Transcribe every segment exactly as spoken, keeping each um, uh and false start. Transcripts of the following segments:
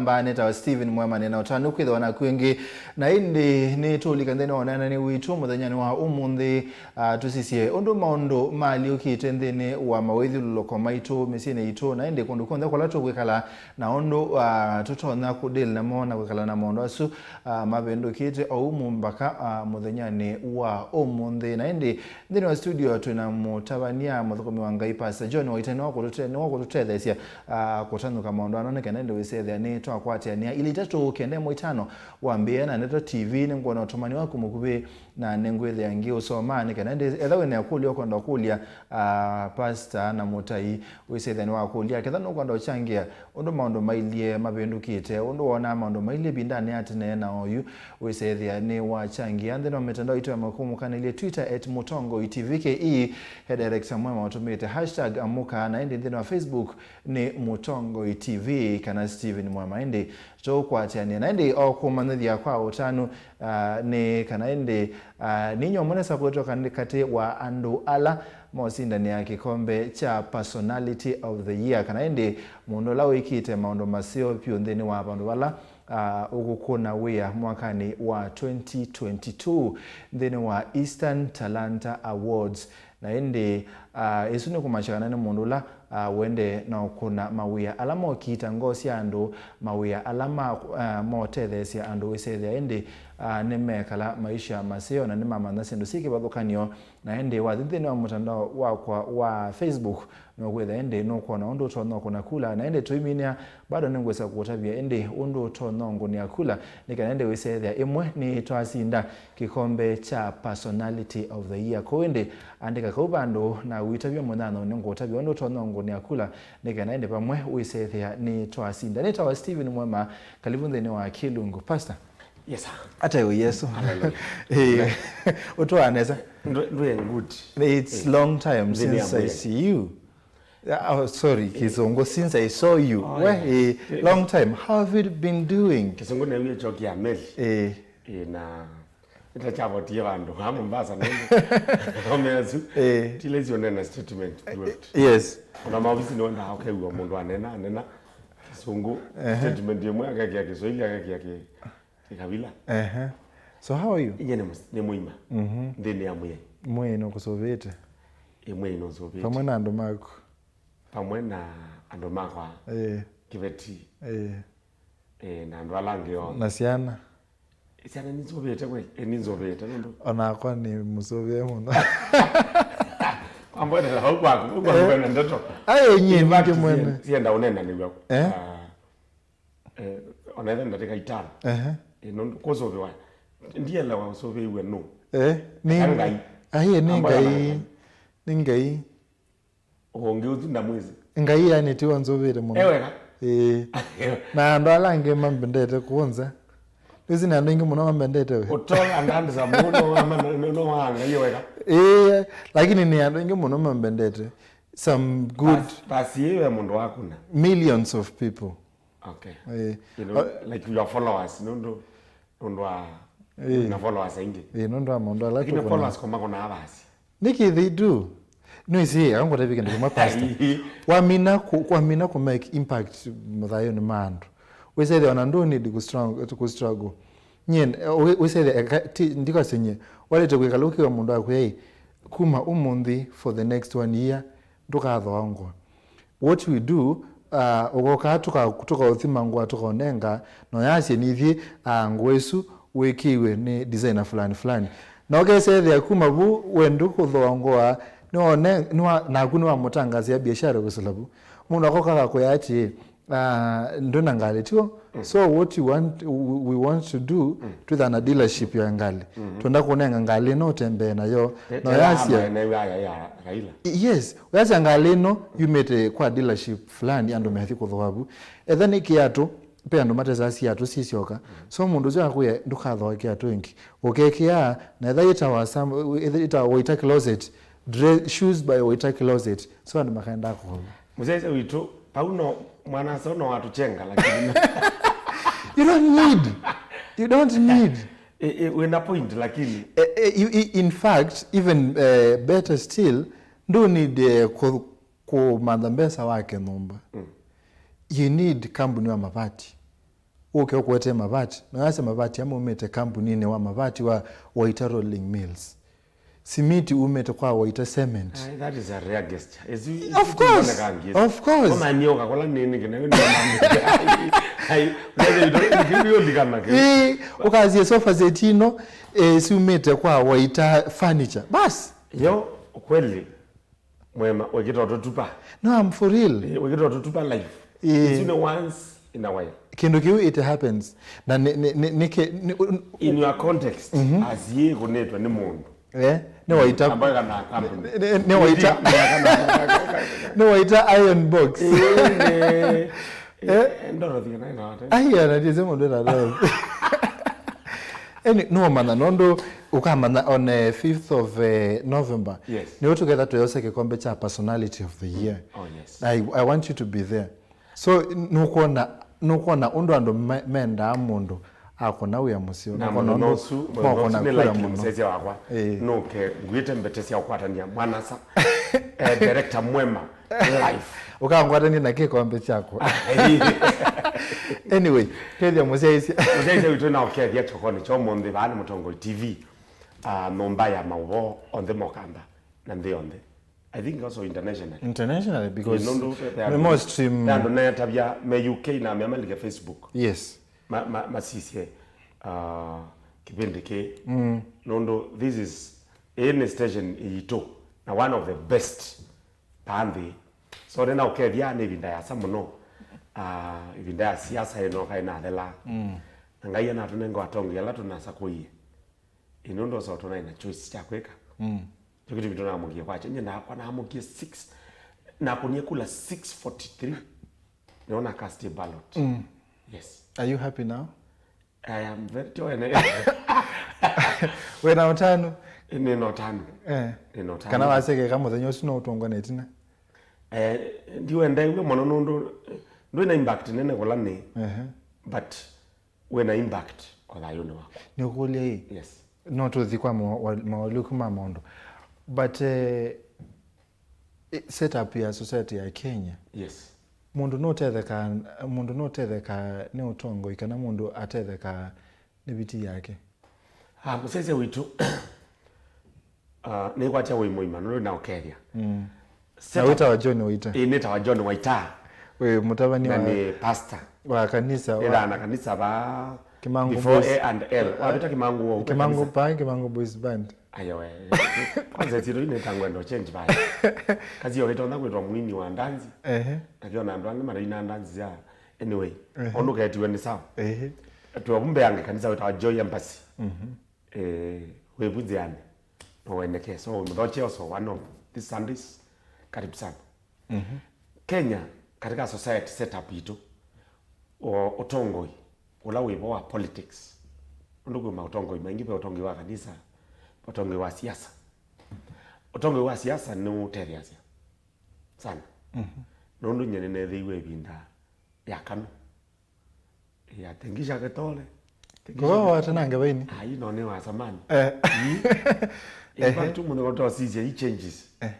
Mba nĩtawa Stephen Mwema, nĩ na ũtanu kwĩthĩwa naku ĩngĩ. Na ĩndĩ nĩtũũlika nthĩnĩ wa ũneenanĩ witũ mũthenyanĩ wa ũmũnthĩ, ah, tũsisye ũndũ maũndũ maalyũkĩte nthĩnĩ wa mawĩthyũlũlũko maitũ, mĩsyĩnĩ itũ, na ĩndĩ kũndũ kw'onthe kũla tũkwĩkala, na ũndũ, ah, tũtonya kũdeal namo na kwĩkala na maũndũ asu, ah, mavĩndũkĩte o ũmũnthĩ mpaka, ah, mũthenyanĩ wa ũmũnthĩ. Na ĩndĩ nthĩnĩ wa studio twĩ na mũtavany'a mũthũkũmi wa Ngai, Pastor John Waitani, nĩwakũtũte-, nĩwakũtũtetheesya, ah, kũtanũka maũndũ ano, nĩ kana ĩndĩ wĩsethĩa nĩtwakwatĩanĩa ilĩ itatũ kenda ĩmwe itano wambĩĩa na Ndeto T V. Nĩngwona ũtũmani waku mũkuvĩ, na nĩngwĩthĩa ngĩũsomaa, nĩ kana ĩndĩ ethĩwa wĩ na ĩkũlyo ũkwenda kũlya, ah, Pastor na mũtai, wĩsethĩa nĩwakũlya. Ketha nũkwenda ũkyangĩa ũndũ maũndũ mailyĩ mavĩndũkĩte, ũndũ wonaa maũndũ mailyĩ ĩvindanĩ ya tene na oyu, wĩsethĩa nĩwakyangĩa. Nthĩnĩ wa mĩtandao itũ ya makũmũkanĩlye, Twitter at Mũtongoi T V K E, he director Mwema ũtũmĩte hashtag amũka, na ĩndĩ nthĩnĩ wa Facebook nĩ Mũtongoi T V kana Stephen Mwema. Ĩndĩ tũkwatĩanĩa. Na ĩndĩ o kũmanyĩthya kwa ũtanu, ah, nĩ kana ĩndĩ, ah, nĩ inyuĩ mũnesa kwĩtwa katĩ wa andũ ala mosindanĩa kĩkombe kya Personality of the Year, kana ĩndĩ mũndũ ũla wĩkĩte maũndũ maseo vyũ nthĩnĩ wa vandũ vala, ah, ũkũkũna wĩa mwakanĩ wa twenty twenty-two nthĩnĩ wa Eastern Talanta Awards. Na ĩndĩ, ah, ĩsu nĩ kũmaasya kana nĩ mũndũ ũla, ah, wendee na ũkũna mawĩa ala mokita ngoo sya andũ, mawĩa ala ma, ah, motetheesya andũ wĩsethĩa ĩndĩ, ah, nĩmekala maisha maseo na nĩmamanya syĩndũ syĩ kĩvathũkany'o. Na ĩndĩ wathi nthĩnĩ wa mũtandao wakwa wa Facebook, nũkwĩtha ĩndĩ nũkwona ũndũ ũtonya ũkũna kula. Na ĩndĩ tũiminĩa, bado nĩngwĩsa kũũtavya ĩndĩ ũndũ ũtonya ũngũnĩa kula, nĩ kana ĩndĩ wĩsethĩa ĩmwe nĩ twasinda kĩkombe kya Personality of the Year. Kũu ĩndĩ andĩka kau vandũ na ũitavya mũnyanya ũyũ nĩngũũtavya ũndũ ũtonya ũngũnĩa kula, nĩ kana ĩndĩ vamwe wĩsethĩa nĩ twasinda. Nĩtawa Stephen Mwema, kalivu nthĩnĩ wa Kĩlungu. Pastor? Yes, sir. Ata ĩwe Yesu? Hallelujah. Eh, ũtwaa nesa? Ndwĩ, ndwĩ good. It's long time since I see you. Ah, oh, sorry, Kizungu, since I saw you. Oh, yeah. Eh, long time. How have you been doing? Kizungu na hiyo joke ya meli. Eh. Eh, na ita chavo tie vandu ha Mombasa nini. Omezu. Eh. Tile zio nena statement. Yes. Kuna maofisi ni wenda ukaiwa mundu anena, anena Kizungu. Statement yemwe akakia Kiswahili, akakia ki Kĩkavila. Ehe. So how are you? Inye nĩ mũs-, nĩ mũima. Mhm. Nthĩnĩ ya Mwĩai. Mwĩai nũkũsũvĩte? Ĩ, Mwĩai nũsũvĩte. Pamwe na andũ maku? Pamwe na andũ makwa. Ĩĩ. Kĩveti. Ĩĩ. Ĩĩ, na andũ ala angĩ onthe. Na syana? Syana nĩnsũvĩte kweli? Ĩ, nĩnsũvĩte nũndũ. Onakwa nĩ mũsũvĩe mũno. Ambonela vau kwaku, vau kwaku. Eh. Kwena ndeto. Aye, nyie ningĩ mwene. Sienda ũnenanĩw'a. Eh? Ah, Eh, ona ĩthe ndatĩka itano. Ehe. Eh, nũndũ kũsũvĩwa, ndielewa ũsũvĩiwe nũ. Eh, nĩ eka Ngai. Ahiye nĩ Ngai. Nĩ Ngai. Ũngĩ ũthi ndamwĩsĩ. Ngai yani tiwe nzũvĩte mũno. Eweka. Eh. Na andũ ala angĩ mambendete kũnza. Nĩsĩ nĩ andũ aingĩ mũno mambendete we. Ũtola ndanza mũno wa Ngai weka. Eh, lakini nĩ andũ aingĩ mũno mambendete. Some good. Basi, basi iwe mũndũ wakuna. Millions of people. Okay. Eh, you know, uh, like your followers, nũndũ, nũndũ wa, eh, na followers aingĩ. Eh, nũndũ wa maũndũ ala. Lakini tũkũna followers koma kona avasi. Nĩkĩ they do? Nĩwĩsĩ, aka ngũtavye kĩndũ kĩmwe, Pastor. Wamina kũ-, wamina kũ make impact mathayũnĩ ma andũ. Wĩsethĩa ona ndũ need kũ strong-, kũ struggle. Nyie, eh, wĩ-, wĩsethĩa, eka, ti, ndikasye nyie. Walĩte kwĩkala ũkĩwa mũndũ akwĩa, kuma ũmũnthĩ for the next one year, ndũkathoa ngũa. What we do, uh, ũkokaa tũka-, tũkaũthima ngũa tũkaũnenga, na ũyasye nithyĩ, uh, ngũa ĩsu wĩkĩiwe nĩ designer fulani fulani. Na ũkesethĩa kuma vu we ndũkũthooa ngũa, nĩwone-, nĩwa-, naku nĩwamũtangasĩa biashara kũsila vu. Mũndũ akoka akakwĩa atĩĩ, uh, ndwĩna ngalĩ tiwo? Mm. So what you want, we, we want to do, mm, twĩthana dealership ya ngalĩ. Mm-hmm. Twenda kũnenga ngalĩ ĩno ũtembee nayo. Na ũyasya, ya, ya, ya Raila. Yes, ũyasya ngalĩ ĩno yumĩte kwa dealership fulani, andũ methi kũthooa vu. Etha nĩ kĩatũ, ve andũ matesaa siatũ sisyoka. Mm. So mũndũ ũsu akwĩa ndũkathooa kĩatũ ĩngĩ. Ũkekĩaa, na etha ĩtawa some, etha ĩtawa Waiter Closet, dress, shoes by Waiter Closet. So andũ makaenda kũthooa. Mũsyaĩĩsya witũ, Pauno, mwana-a-asa ũno watũchenga, lakini you don't need. You don't need. Eh, eh, wĩna point, lakini. Eh, eh, you, i-, in fact, even, eh, better still, ndũ need, eh, kũ-, kũmantha mbesa wake nyũmba. Mm. You need kambuni wa mavati. ũke ũkũetee mavati. Na wase mavati aa maumĩte kambuninĩ wa mavati wa Waita Rolling Mills. Simiti umĩte kwa Waita Cement. Aye, that is a rare gesture. Is it, Of course, of course. Koma nyoka kola nini kina ndio mambo. Ai, ndio ndio ulikana ke. Ĩĩ, ũkasie sofa set ino, eh, siumĩte kwa Waita Furniture. Bas. Yo, kweli. Mwema, wĩkĩte ũtũtupa. No, I'm for real. Eh, wĩkĩte ũtũtupa live. Eh. It's only once in a while. Kĩndũ kĩu, it happens. Na nĩ, nĩ, nĩ, nĩ, kĩ- nĩ, un- In your context, as yĩ kũnĩtwe nĩ mũndũ. Eh, nĩ Waita. Ambayo kana company. Nĩ- nĩ- nĩ Waita. Nĩ Waita Iron Box. Eh, eh, Dorothy kana ĩno ate. Ai, anatiĩsĩ mũndũ ĩna Dorothy. Eni, nũũmanya nũndũ ũkamanya on eh, fifth of eh, November. Yes. Nĩwe tũketha twĩose kĩkombe kya personality of the year. Oh yes. I, I want you to be there. So nũkwona nũkwona ũndũ andũ me- mendaa mũndũ akũna wĩa mũseo. Na Nũkwona mũthenya ũndũ ũsu, mũthenya ũsu nĩ kura likely mũno. Mũsyaĩĩsya wakwa. Ĩĩ. Nũke ngwĩte mbete sya ũkwatany'a mwanasa. Eh, director mwema. Life. Ũkangwatany'a na kĩkombe kyakwa. Anyway, kethya mũsyaĩĩsya. Mũsyaĩĩsya witũ na ũkethya kĩokonĩ kya ũmũnthĩ vaa nĩ Mũtongoi T V. Ah, nyũmba ya maũvoo onthe mokamba na nthĩ yonthe. I think also internationally. Internationally, because nũndũ ve andũ- me stream. Ve andũ neetavya me U K na me America Facebook. Yes. Ma- ma- masisye ah, kĩvĩndĩ kĩĩ. Mm. Nũndũ this is ĩĩ nĩ station yitũ na one of the best vaa nthĩ. So nĩna ũkethya nĩ ĩvinda yasa mũno. Ah, ĩvinda ya siasa ĩno kaĩ nathela. Mm. Na Ngai anatũnenga atongi ala tũnasakũie. Ĩ nũndũ ũsa tũnaĩ na choice kya kwĩka. Mm. Kyo kĩtumi tũnamũkie kwakya. Nye nakwa namũkie six, nakũnie kula six forty-three. Nĩona cast a ballot. Mm. Yes. Are you happy now? I am very tiwene. Wĩna ũtanu? Nĩna ũtanu. Eh. Nĩna ũtanu. Kana wasekeka mũthenya ũsu no ũtongwa na ĩtina? Eh, ndiwendeew'e mũno nũndũ ndwĩna impact nene kũla nĩ. Ehe. But wĩna impact o thayũnĩ waku. Nĩũkũlya ĩ? Yes. No tũthi kwa ma- wa- maũlũku ma maũndũ. But eh, i- setup ya society ya Kenya, Yes. Mũndũ nũtethekaa mũndũ nũtethekaa nĩ ũtongoi kana mũndũ atethekaa nĩ viti yake? Ah, mũsyaĩĩsya witũ, ah, nĩkwatya wĩ mũima nũndũ na ũkethya. Mm. Na wĩtawa John Waita. Ĩĩ, nĩtawa John Waita. Wĩ mũtavany'a na wa nĩ pastor wa kanisa wa ĩthaa na kanisa va Kimangu before Boys. A and L. Wavĩta Kimangu wa Kimangu Pai, Kimangu Boys Band. Ayo we. Kwanza siro ine tangu endo change pai. Kazi yo itonya kwitwa mwini wa ndanzi. Ehe. Nakiona andũ angĩ maraina ndanzi ya. Anyway, ehe, ũndũ ketiwe nĩ sawa. Ehe. Tuwavumbe yange kanisa wĩtawa Joy Embassy. Mhm. Eh, wĩvu nzĩanĩ. No wendeke. So, mthoche also one of these Sundays. Karibu sana. Mhm. Kenya, katika society setup itũ, o- ũtongoi ũla wĩ vo wa politics, ũndũ kwĩ maũtongoi maingĩ, ve ũtongoi wa kanisa, ũtongoi wa siasa. Ũtongoi wa siasa nĩũtetheasya sana. Mhm. Nũndũ nye nĩneethĩiwe ĩvinda ya KANU. Ya Tingisha Kitole. Tingisha Kitole. Kũva watanange vaini? Ai, no nĩ wa zamani. Eh. In fact, mũthenya ũtosisya i changes. Eh.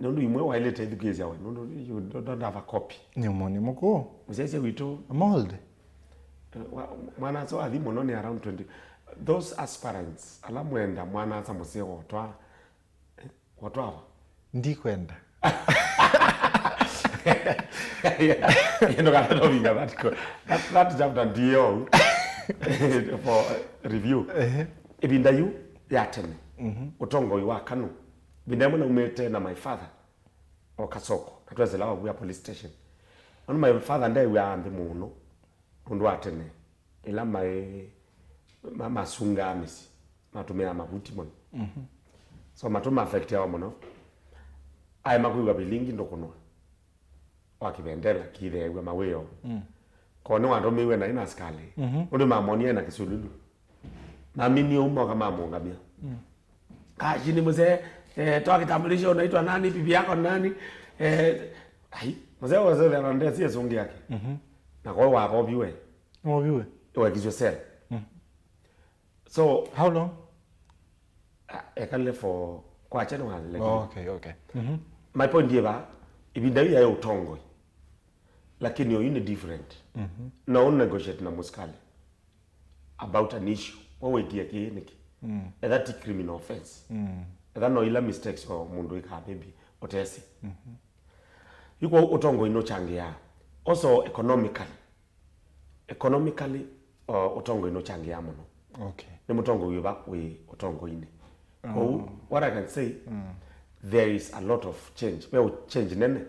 Nũndũ imwe wailĩte ithukĩĩsya we, nũndũ you don't, don't have a copy. Nĩ ũmoni mũkũũ. Mũsyaĩĩsya witũ. I'm old. Eh, wa- mwana aso athi mũno nĩ around twenty. Those aspirants, ala mwenda mwana asa mũseo twa Watwawa. Ndikwenda. Ĩno kana no vinga that, that, that chapter ndiyo for review. Ehe. Ĩvinda yu ya tene, mhm, ũtongoi wa KANU, ĩvinda ĩmwe naumĩte na my father o Kasoko, na twesela Wawia police station. Nũndũ my father ndew'aa nthĩ mũno. Ũndũ wa tene, ĩla maĩ ma- masungaa mĩsyĩ, matũmĩaa mavuti mũno. Mhm. So matũ ma affectiawa mũno. Aĩ makwĩw'a vilingi ndũkũnwa wa kĩvendela kĩitheew'a mawĩoo. Mm. Koo nĩwatũmĩiwe naĩ na asikalĩ. Mhm. Ũndũ mamonie na kĩsululu. Maminie ũu moka mamũngamya. Mm. Kashi ni mzee, eh, toa kitambulisho, unaitwa nani, bibi yako nani? Eh, ai, mzee wa zile anandesi ya sungi yake. Mhm. Na kwa hiyo wakoviwe. Wakoviwe. Wekizwe cell. Mm. So, how long? Ah, ekale for kwa chana wa like. Oh, okay, okay. Mhm. My point yeba, ibinda ya utongoi. Lakini oyu nĩ different. No negotiate na mũsikali about an issue. We wĩkie kĩĩ nĩkĩ? Etha ti criminal offense. Etha no ila mistakes o mũndũ wĩkaa maybe ũtesĩ. Yu kwa ũtongoi nũchangĩaa. Also economically. Economically, uh, ũtongoi nũchangĩaa mũno. Okay. Nĩ mũtongoi ũva wĩ ũtongoinĩ. Kwoou, what I can say, there is a lot of change. Ve change nene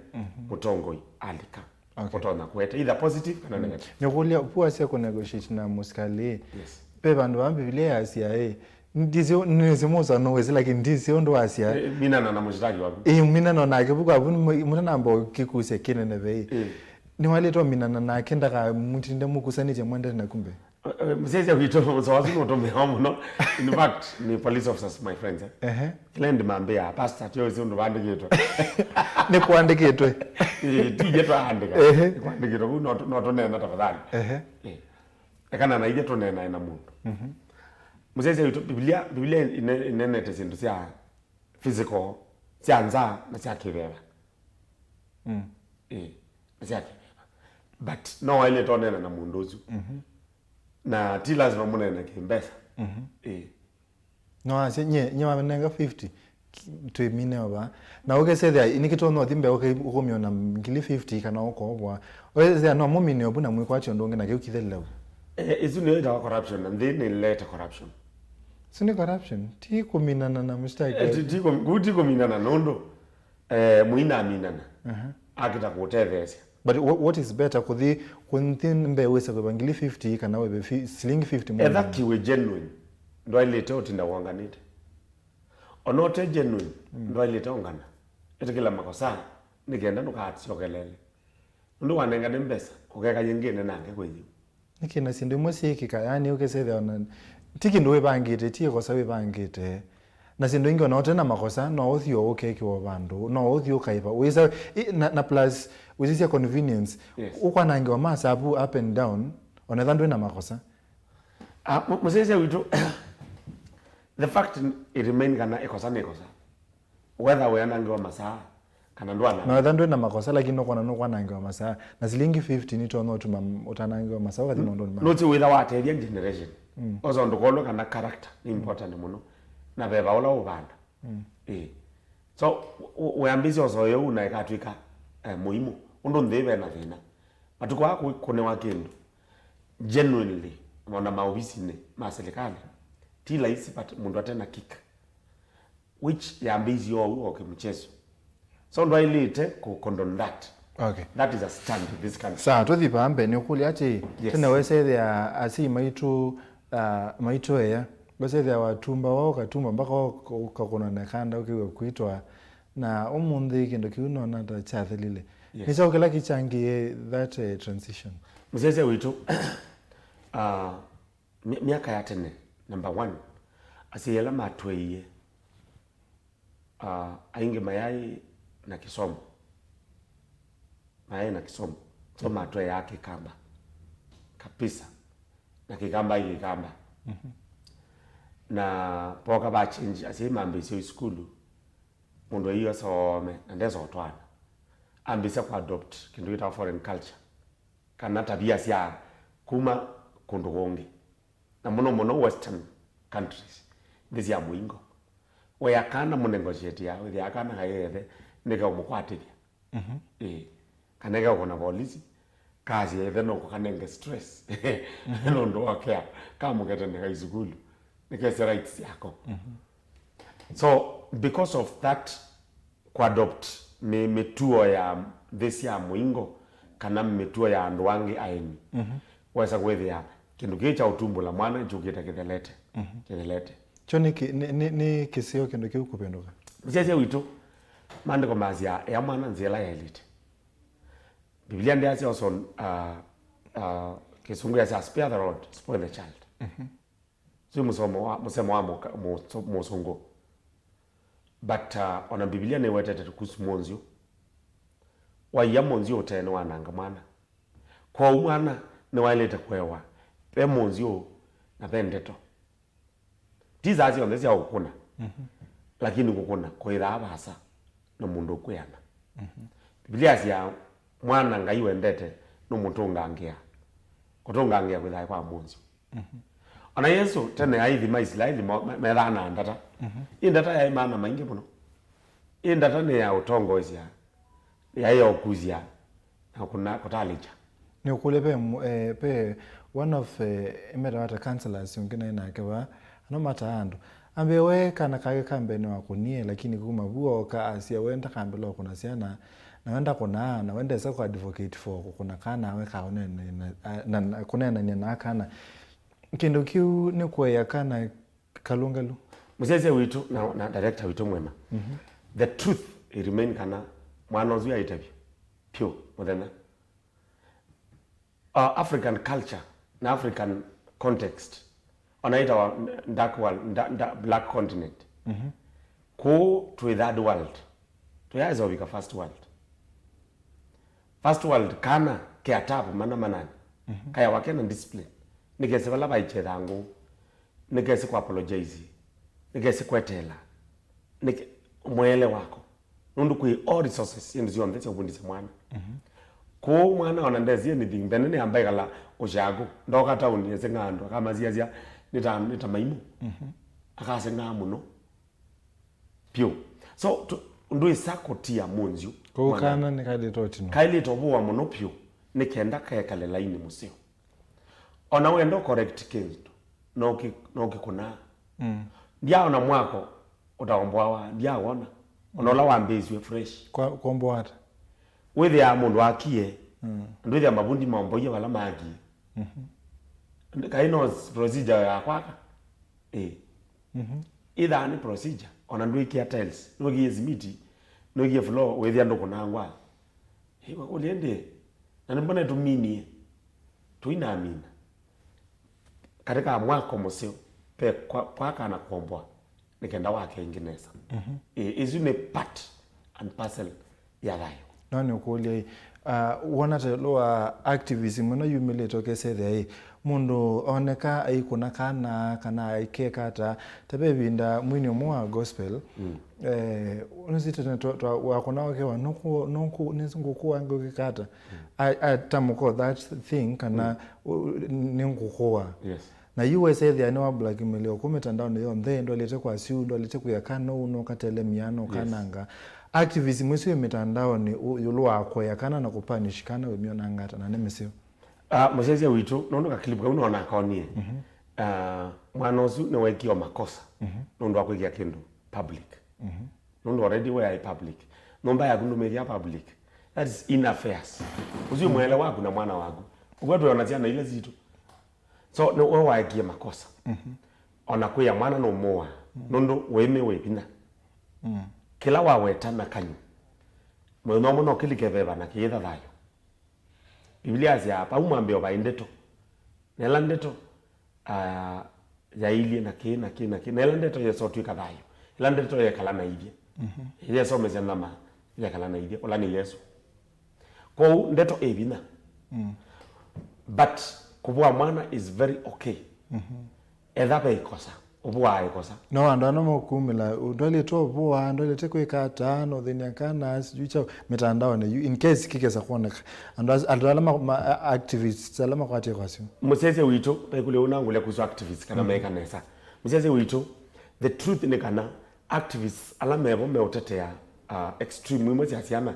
mũtongoi alika. Okay. Ũtonya kũete either positive kana negative. Nĩkũlya, vu wasya kũnegotiate na mũsikalĩ. Yes. Ve vandũ vaa Mbivilia yasya ĩ, ndisĩ, nĩsĩ mũsano wĩsĩ, lakini ndisĩ ũndũ wasya. Eh, minana na mũshitaki waku. Ĩ, minana nake vu kwa vu, mũtanamba kĩkusya kĩnene vei. Nĩwaĩlĩte ũminana nake, ndakamũtinde mũkusanĩtye mwendete na kumbe. Eh, eh, mũsyaĩĩsya witũ, mũsoa wasu nũtũmĩawa mũno. In fact, nĩ police officers, my friends, eh. Ehe. Kĩla ĩndĩ mambĩaa, "Pastor, tio ĩsĩ ũndũ vaandĩkĩtwe." Nĩ kũandĩkĩtwe. Eh, ti ithyĩ twaandĩka. Ehe. Nĩ kũandĩkĩtwe, kũu no tũ-, no tũneena tafadhali. Ehe. Eh. Ekana na ithyĩ tũneenae na mũndũ. Mũsyaĩĩsya witũ, Biblia, Biblia ine-, inenete syĩndũ sya physical, sya nzaa na sya kĩveva. Mm. Eh, na sya kĩveva. But no waĩlĩte ũneena na mũndũ ũsu. Na ti lazima mũneene kĩmbesa. Eh. No asya, nye, nye wanenga fifty, ki-, twĩmine o vaa. Na ũkesethĩa, nĩkĩ tũno ũthi mbee ũke-, ũkũmĩona ngili fifty kana ũkovwa. Ũkesethĩa no mũmine ũvu na mwĩkwatya ũndũ ũngĩ na kĩu kĩthelile vu. Eh, ĩsu nĩyo ĩtawa corruption, na nthĩ nĩlete corruption. Ĩsu nĩ corruption, ti kũminana na mũshtaki. Eh, ti, ti kũ-, kũu ti kũminana nũndũ, eh, mũinaminana. Akĩta kũũtetheesya. But wha-, what is better, kũthi, kũthi mbee wĩse kũĩva ngili fifty kana wĩve fi-, silingi fifty etha mũndũ? Ti wĩ genuine, ndwaĩlĩte ũtinda wonganĩte. Ona ũte genuine, ndwaĩlĩte ongana. Ĩtĩkĩla makosa, nĩ kenda ndũkasyokelele. Nũndũ wanengane mbesa, ũkeka yĩngĩ ĩne nake kwĩ yu. Nĩkĩ na syĩndũ imwe syĩkĩka, yani ũkĩsethĩa ona ti kĩndũ wĩvangĩte, ti ĩkosa wĩvangĩte. Na syĩndũ ingĩ ona ũte na makosa, no ũthi o ũkekĩwa vandũ, no ũthi ũkaĩva. Wĩsa, i, na, na plus, wĩsisya convenience. Yes. Ũkwanangĩwa masavu up and down, ona etha ndwĩ na makosa. Ah, mũ-, mũsyaĩĩsya witũ, the fact it remain kana ĩkosa nĩ ĩkosa. Whether wĩanangĩwa masaa, kana ndwana. Na wetha ndwĩ na makosa, lakini nũkwona nũkwanangĩwa masaa. Na silingi fifty nĩtonya ũtuma m-, ũtanangĩwa masaa, ũkathi maũndũnĩ ma. Nũti wĩtha watethya generation. Oso ndũkolwe kana character nĩ important mũno. Na veva ũla ũvanda. Ĩĩ. So, ũ-, ũ-, wĩambĩsya ũsoyo ũu na ĩkatw'ĩka, eh, mũimũ. Ũndũ nthĩ ve na thĩna. Matukũ aa kũ-, kũnewa kĩndũ. Genuinely, ona maovisinĩ ma serikali. Ti laisi, but mũndũ ate na kick. Which yambĩĩsye oou o kĩmchezo. So ndwaĩlĩte kũ condone that. Okay. That is a stand in this country. Sawa, tũthi vaa mbee, nĩũkũlya atĩ, yes, tene wesethĩa asyai maitũ, ah, maitũ ea, wesethĩa watumba woo, ũkatumba mpaka ũka-, ũkakũna na kanda ũkĩw'a kwĩtwa, na ũmũnthĩ kĩndũ kĩu nona ta kyathelile. Yes. Nĩ kyaũ kĩla kĩchangie that, eh, transition? Mũsyaĩĩsya witũ, ah, My-, myaka ya tene, number one, asyai ala matweeie, ah, aingĩ mayaĩ na kĩsomo. Mayaĩ na kĩsomo. So matweeaa kĩkamba kabisa. Na kĩkamba ĩ kĩkamba. Na poka va change, asyai mambĩĩsya ũi sukulu, mũndũ aiũ asome, na ndesa ũtwaana. Ambĩĩsya kũ adopt kĩndũ kĩtawa foreign culture. Kana tavia sya kuma kũndũ kũngĩ, na mũno mũno western countries, nthĩ sya mũingo. Wĩa kana mũnegotiatea, wĩthĩaa kana kaĩ ethe nĩkeũmũkwatĩthya. Ĩĩ. Kana ĩkeũkũna volisi, kasya ethe no kũkanenge stress. Nũndũ okea, kamũkete ndeka isukulu, nĩkesya rights syako. So, because of that, kũ adopt mĩ-, mĩtuo ya nthĩ sya mũingo kana mĩtuo ya andũ angĩ aeni. Wesa kwĩthĩa kĩndũ kĩĩ kya ũtumbũla mwana nĩkyũkĩte kĩthelete. Kĩthelete. Kyo nĩ kĩ-, nĩ, nĩ, nĩ kĩseo kĩndũ kĩu kũvĩndũka? Mũsyaĩĩsya witũ, maandĩko masya, ea mwana nzĩa ĩla yaĩlĩte. Biblia ndĩasya also, uh, uh, kĩsũngũ yasya, "Spare the rod, spoil the child." Sio mũsomo wa, mũsemo wa mũka-, mũso-, mũsũngũ. But, uh, ona Biblia nĩwetete kuhusu mũnzyũ. Waia mũnzyũ ũtee nĩwananga mwana. Kwoou mwana nĩwaĩlĩte kũewa ve mũnzyũ na ve ndeto. Ti saa syonthe sya ũkũna, lakini kũkũna kũĩthaa vaasa na mũndũ ũkwĩana. Biblia yasya mwana Ngai wendete nũmũtũngangĩa, kũtũngangĩa kwĩthae kwa mũnzyo. Mhm. Ona Yesũ tene aithima Isilaeli mo- me- methaa na ndata. Mhm. Ĩ ndata yaĩ maana maingĩ mũno. Ĩ ndata nĩ ya ũtongoesya, yaĩ ya ũkusya na kũna- kũtalĩkya. Nĩũkũlya ve mũ- eh, ve one of eh, ĩmetawa ta counselors ũngĩ naĩ nake vaa, ano mataa andũ. Ambĩe we kana kake ka mbee nĩwakũnie, lakini kuma vu ooka asya we ndakambĩla ũkũna syana, na we ndakũnaa, na we ndesa kũ advocate for kũkũna kana we ka ũneenany'a na, a- na, na kũneenany'a na kana. Kĩndũ kĩu nĩ kũea kana kalũngalu. Mũsyaĩĩsya witũ na, na director witũ mwema. Mhm. The truth it remain kana mwana ũsu aĩtavya vyũ mũthenya. Uh, African culture na African context, ona ĩtawa dark world, da, da, black continent. Mhm. Kũu twĩ third world. Tũyaĩsa ũvika first world. First world kana ke atapu mana manani. Mhm. Kayawa kena discipline. Nĩkese vala vaikye thangũ. Nĩkese kũ apologize. Nĩkese kweteela. Nĩke mwele wako. Nũndũ kwĩ all resources syĩndũ syonthe sya ũvundĩsya mwana. Mhm. Kũu mwana ona ndesi anything, mbene nĩ amba ĩkala ũshaku. Ndoka taũni ese ng'andũ, akamasiasya, nĩ ta, nĩ ta maimũ. Mhm. Akaseng'aa mũno. Vyũ. So, tu- ndwĩsa kũtia mũnzyu. Kũu mwana kana nĩ kailĩte ũtino. Kailĩte ũvũa mũno vyũ, nĩ kenda kekale laini mũseo. Ona wenda correct kĩndũ, no kĩ- no kĩkũnaa. Mm. Ndiaona mwako ũtaomboawa, ndiawona. Ona ũla wambĩĩsw'e fresh. Kwa- kuomboa ata? Wĩthĩaa mũndũ akie, mm, ndwĩthĩa mavundi maomboie vala maakie. Mhm. Kaĩ no procedure ya kwaka? Ĩĩ. Mhm. Ĩthaa nĩ procedure, ona ndwĩkĩa tiles, nũkie simiti, nũkie floor, wĩthĩa ndũkũnangwa. Ĩĩ, wakũlya ĩndĩ, na nĩmbona tũminie, tũinamina. Katika mwako mũseo, ve kwa- kwaka na kuomboa, nĩ kenda wake ĩngĩ nesa. Mhm. Ĩĩ, ĩsu nĩ part and parcel ya thayũ. No nĩũkũlya ĩ, uh, wona ta ĩũlũ wa activism ĩno yumĩlĩte ũkesethĩa ĩ, mũndũ oneka aikũna kana, kana aikeka ata, ta ve ĩvinda mwini ũmwe wa gospel, mm, eh, nĩsĩ tene twa- twa- wakũna ũkewa, "Nũkũ- nũkũ- nĩngũkũa ngũkĩka ata?" Mm. A- atamũka that thing kana, mm, "Nĩngũkũa." Yes. Na yu wesethĩa nĩwa blackmail kũ mitandaoni yonthe, ndwalĩte kwa siu, ndwalĩte kwĩa kana ũu nũkatele miano, yes, ũkananga. Activism ĩsu ĩ mitandaoni ũ- ĩũlũ wa kũea kana na kũpunish kana wĩmyonanga ata na nĩ mĩseo? Ah, mũsyaĩĩsya witũ, nũndũ ka clip kau nona akonie. Mhm. Ah, mwana ũsu nĩwekie makosa, mhm, nũndũ wa kwĩkĩa kĩndũ public. Mhm. Nũndũ already we are public. Nyũmba yaku ndũmĩthĩa public. That is inner affairs. Ũsu mwele waku na mwana waku. Ũkwetwe ona syana ila sitũ. So, nĩ we waekie makosa. Mhm. Ona kwĩa mwana nũmũa. Mm. Nũndũ wĩmĩ wĩ vinya. Mm. Kĩla waweta na kanyw'a, mũthenya ũmwe no kĩlike veva na kĩyĩtha thayũ. Biblia yasya, vau mwambĩo vaĩ ndeto. Na ĩla ndeto, ah, yailyĩ na kĩĩ, na kĩĩ, na kĩĩ. Na ĩla ndeto yesa ũtw'ĩka thayũ. Ĩla ndeto yekala na ithyĩ. Mhm. Yesomesya nyama, yekala na ithyĩ. Ũla nĩ Yesũ. Kwoou ndeto ĩ vinya. Mm. But kũvũa mwana is very okay. Mhm. Etha ve ĩkosa, ũvũaa ĩkosa. No andũ ana makumĩla, ndwalĩte ũvũa, ndwalĩte kwĩka ata, no thĩnia kana, sijui kyaũ, mitandaoni yu, in case kĩkesa kwoneka. Andũ as- andũ ala ma- ma- a- activists ala makwatie kwa simu. Mũsyaĩĩsya witũ, vaikũlya ũnangũlya kuhusu activists kana, mm, meka nesa. Mũsyaĩĩsya witũ, the truth nĩ kana activists ala mevo meũtetea, uh, extreme imwe sya syana,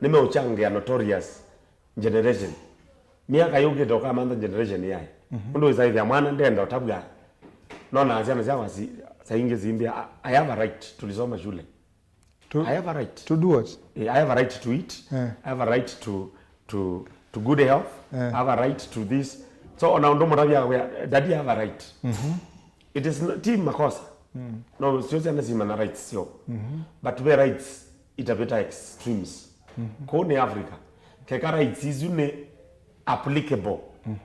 nĩmeũchangia notorious generation. Myaka yũkĩte ũkamantha generation yaĩ. Mhm. Ũndũ wĩsaĩthĩa mwana ndenda ũtavw'a. Nona syana syakwa si- saa ingĩ simbĩa, "I- I have a right, tulisoma shule." To- I have a right. To do what? Eh, I have a right to eat. Eh. I have a right to, to, to good health. Eh. I have a right to this. So, ona ũndũ mũtavya wĩa, "Daddy, I have a right." Mhm. It is not, ti makosa. Mm. No, sio syana simana rights syo. Mhm. But ve rights itavĩta extremes. Mhm. Kũu nĩ Africa. Keka rights isu nĩ applicable. Mhm.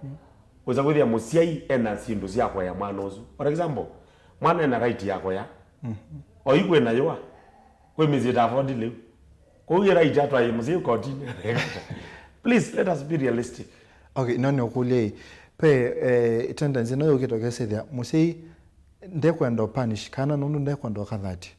Wĩsa kwĩthĩa mũsyai ena syĩndũ sya kũea mwana ũsu. For example, mwana ena right ya kũya. Mhm. Oyu kwĩna yũa. Kwĩ mĩsyĩ ĩta afford lĩu. Kũu ĩ right atwaie mũsyai kotinĩ. Please, let us be realistic. Okay, no nĩũkũlya ĩ, ve, eh, tendency ĩno yũkĩte ũkesethĩa mũsyai ndekwenda ũpunish kana nũndũ ndekwenda ũkathatya.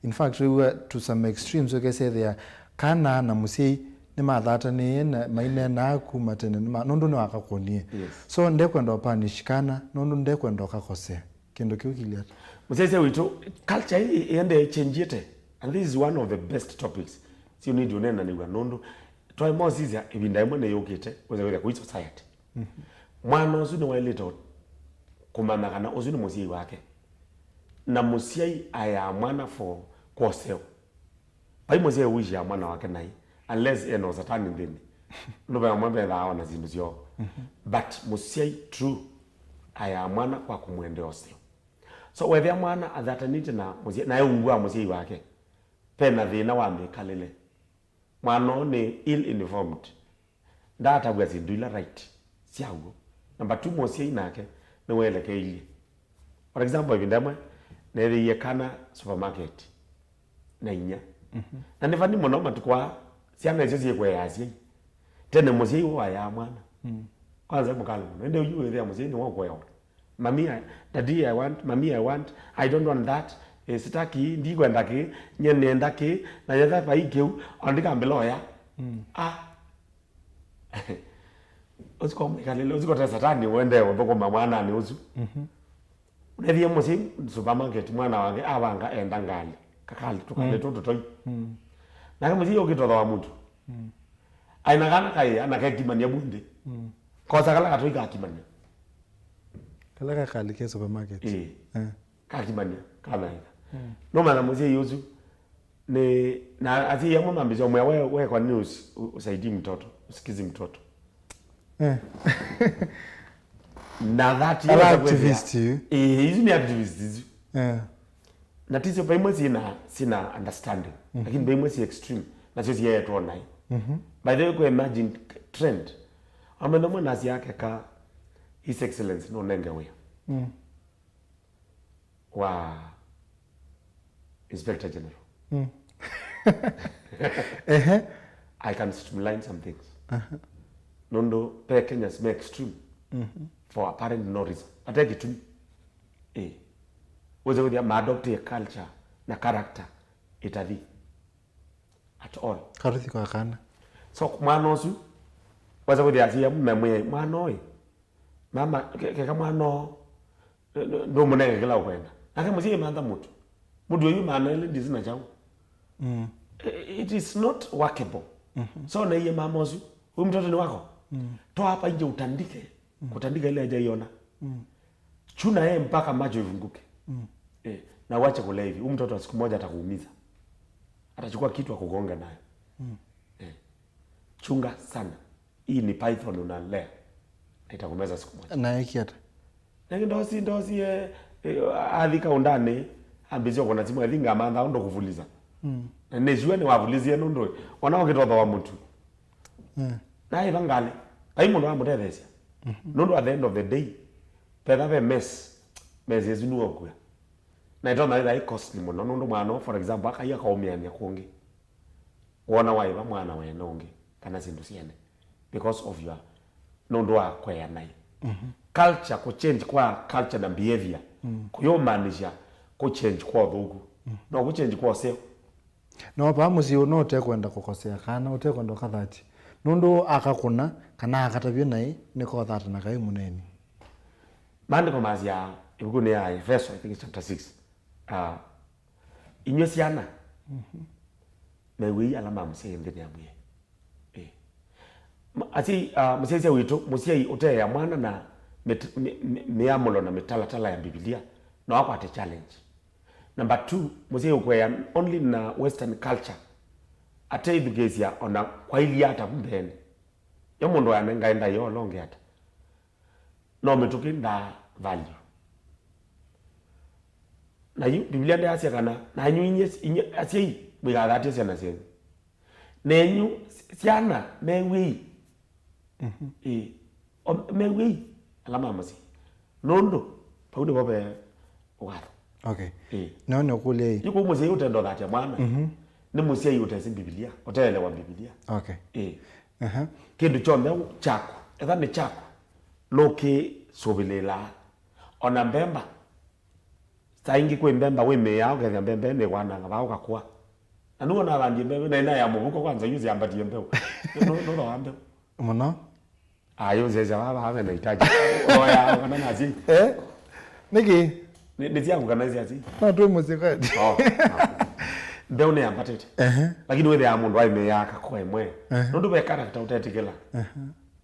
In fact, wĩw'a to some extremes ũkesethĩa kana na mũsyai nĩmathatanĩie na maineenaa kuma tene, nĩma-, nũndũ nĩwakakũnie. Yes. So, ndekwenda ũpanish kana, nũndũ ndekwenda ũkakosea. Kĩndũ kĩu kĩlĩ ata? Mũsyaĩĩsya witũ, culture ĩĩ ĩendee ĩchenjiĩte, and this is one of the best topics. Sio need ũneenanĩw'a nũndũ twaĩ mosisya ĩvinda ĩmwe nĩyũkĩte, wĩsa kwĩthĩa kũi society. Mhm. Mwana ũsu nĩwaĩlĩte kũmanya kana ũsu nĩ mũsyai wake. Na mũsyai ayaa mwana for kwa ũseo. Vai mũsyai ũisyaa mwana wake naĩ, unless ena ũsatani nthĩnĩ. Nũndũ ve amwe vethaa ona syĩndũ syoo. Mhm. But mũsyai true ayaa mwana kwa kũmwendea ũseo. So wethĩa mwana athatanĩte na mũsyai, na e ungu wa mũsyai wake, ve na thĩna wa mĩkalĩle. Mwana ũũ nĩ ill informed. Ndaatavw'a syĩndũ ila right syaw'o. Number two, mũsyai nake nĩwelekeilye. For example, ĩvinda ĩmwe neethĩie kana supermarket na inya. Mhm. Na nĩ vani mũno matukũ aa, syana isu syĩkũea asyai. Tene mũsyai ũũ ayaa mwana. Mm. Kwanza e mũkalo mũno. Ĩndĩ ũyu wĩthĩa mũsyai nĩwe ũkũewa. Mami, I, daddy, I want, mami, I want, I don't want that. Eh, sitaki, ndikwenda kĩ, nye nĩenda kĩ, na yetha vai kĩu, ona ndikambĩla oya. Mm. Ah. Ũsu ko mwĩkalĩle, ũsu ko te satani ũendee ũthũkũma mwananĩ ũsu. Mhm. Ũnethie mũsyai supermarket, mwana wake avanga enda ngalĩ, kakali, tũkalĩ Mm. tũ tũtoi. Mm. Nake mũsyai ũkĩtothoa mũtu. Mm. Aina kana kaĩ, ana kekimania vu nthĩ. Mm. Kosa kala katoi kakimania. Kala kakali ke supermarket. Ĩĩ. Eh. Kakimania, kanaĩka. Mm. Nũmanya mũsyai ũsu, nĩ, na asyai amwe mambĩsya ũmwĩa, "We, we kwa nini usi-, u-, usaidii mtoto, usikizi mtoto?" Eh. Na that Ala activist yu. Eh, isu nĩ activist isu. Eh. Na tisyo vaimwe sina, sina understanding. Mhm. Lakini vaimwe si extreme. Nasyo siyeetwa naĩ. Mhm. By the way, kwa emerging trend. Amwe namwe nasi yake ka His Excellency no nenge wĩa. Mm. Wa Inspector General. Mm. Ehe. I can streamline some things. Aha. Nũndũ pe Kenyans me extreme Mhm. for apparent no reason. Ate kĩtumi. Eh. Wĩsa kwĩthĩa ma adopt a culture na character ĩtathi at all. Karũthi kwa kana. So, mwana ũsu, wĩsa kwĩthĩa asyai amwe memwĩa, "Mwana ũyũ, mama, ke-, keka mwana ũũ, ndũmũnenge kĩla ũkwenda." Nake mũsyai mantha mũtu. Mũtu ũyu maana elĩ ndisi na kyaũ. Mm. I-, it is not workable. Mhm. So, naiye mama ũsu, "Huyu mtoto ni wako? Mm. Toa hapa nje utandike." Mm. Kutandika ile hajaiona. Mm. Chuna yeye mpaka macho ifunguke. Mm. Eh, na uache kulea hivi. Huyu mtoto siku moja atakuumiza. Atachukua kitu akugonge nayo. Mm. Eh. Chunga sana. Hii ni python unalea. Na itakumeza siku moja. Na eki ata? Na ndosi, ndosi, eh, eh, athi kaũndanĩ, ambĩsya kũna simu, athi ngamantha ũndũ kũvuliza. Mm. Na nĩsua nĩwavulizie nũndũ, ona ũkĩtothoa mũtu. Mm. Naĩ va ngalĩ, vai mũndũ wamũtetheesya. Mhm. Nũndũ at the end of the day, petha ve mess, mess ĩsu nĩwokua. Na ĩtonya ĩtha ĩ costly mũno, nũndũ mwana, for example, akaia akaũmĩanĩa kũngĩ. Wona waĩva mwana wene ũngĩ, kana syĩndũ syene, because of your, nũndũ wa kwea naĩ. Mhm. Culture, kũchange kwa culture na behavior, Mm. kũyũmaanisha kũchange kwa ũthũku. Mm. No kũchange kwa ũseo. No vaa mũsyĩ ũno ũtekwenda kũkosea kana ũtekwenda ũkathati. Nũndũ akakũna, kana akatavya naĩ, nĩkothata na kaĩ mũneni. Maandĩko masya ĩvukunĩ ya Efeso, I think it's chapter six, uh, Inyw'ĩ syana, mew'ei ala ma mũsyai nthĩnĩ ya mwĩĩ. Ĩĩ. Ma-, asyai, ah, mũsyaĩĩsya witũ, mũsyai ũteea mwana na mĩt-, mĩ-, mĩ-, mĩamũlo na mĩtalatala ya Mbivilia, no akwate challenge. Number two, mũsyai ũkũea only na Western culture, ateĩthukĩĩsya ona kwailyĩ ata vu mbeenĩ. Yo mũndũ wanengae ndaĩa ũla ũngĩ ata. No mĩtũkĩ ndaa value. Na yu, Biblia ndĩasya kana, "Na inyw'ĩ inyie, inyie asyai, mũikathatye syana syenyu." Nenyu sy-, syana, mew'ei. Mhm. Ĩĩ. O, mew'ei, ala ma mũsyĩ. Nũndũ, vau nĩvo ve ũgatho. Okay. Ĩĩ. Nao nĩũkũlya ĩ. Yu kũu mũsyai ũtendothatya mwana, mhm, nĩ mũsyai ũtesĩ Mbivilia, ũteelewa Mbivilia. Okay. Ĩĩ. Aha. Kĩndũ kyonthe kyaku, etha nĩ kyaku, nũkĩsũvĩlĩĩlaa. Ona mbemba, saa ingĩ kwĩ mbemba wĩmĩĩaa, ũkethĩa mbemba ĩnĩkwananga vaa ũkakũa. Na nĩwona avangie mbeu, na ĩna ya mũvuko kwanza, yu syambatie mbeu. Nũthoa mbeu. Mũno. Ayo nzesya vava ave na itaji. Oya kana nasi. Eh? Nĩkĩ? Nĩ nĩ syaku kana syasi. No twĩ mũsyĩ kweli. Oh. Mbeu nĩ yambatĩte. Ehe. Lakini wĩthĩaa mũndũ aimĩaa kakoa ĩmwe. Ehe. Nũndũ ve character ũtetĩkĩla. Ehe.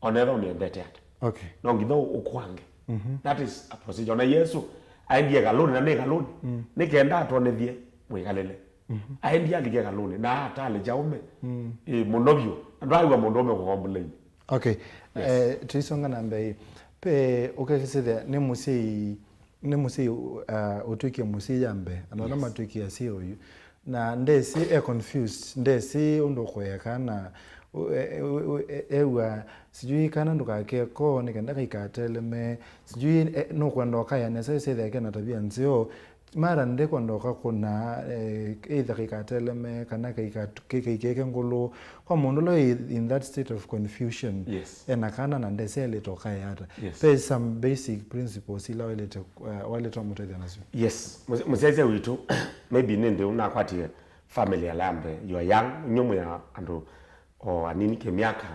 Ona ethwa ũmĩendete ata. Okay. No nginya ũkwange. Mhm. That is a procedure. Ona Yesu aendie ĩkalũnĩ na nĩ ĩkalũnĩ. Mm. Nĩ kenda atwonethie mwĩkalĩle. Mhm. Aendie alike ĩkalũnĩ na atalĩkya ũme. Mm. Ĩ, mũno vyũ. Na ndwaiwa mũndũ ũme kũkomplain. Okay. Yes. Eh, tũisonga na mbee. Pe ũkekĩsĩthya nĩ mũsyai nĩ mũsyai uh, ũtwĩkie mũsyai ya mbee. Andũ ala Yes. matwĩkie asyai oyu. Na ndesĩ e confused, ndesĩ ũndũ ũkũeka na u- e- e- u- e- ewa sijui kana ndũkake ko nĩ kenda kaikateleme, sijui e- nũkwenda ũkaya nesa ĩsethĩa kena tabia nzeo. Mara ndikwenda ũkakũna eh, either kaikateleme kana kaikatu- kaikeke ngũlũ. Kwa mũndũ ũla wĩ in that state of confusion, Yes. ena kana na ndesĩ elĩte ũkaya ata. Yes. Pe some basic principles ila wailĩte uh, wailĩte ũmũtethya nasyo. Yes. Mũsyaĩĩsya witũ, maybe nĩ ndĩu nakwatie family ala ya mbee, you are young, inyuĩ mwĩ a- andũ o anini kĩmyaka,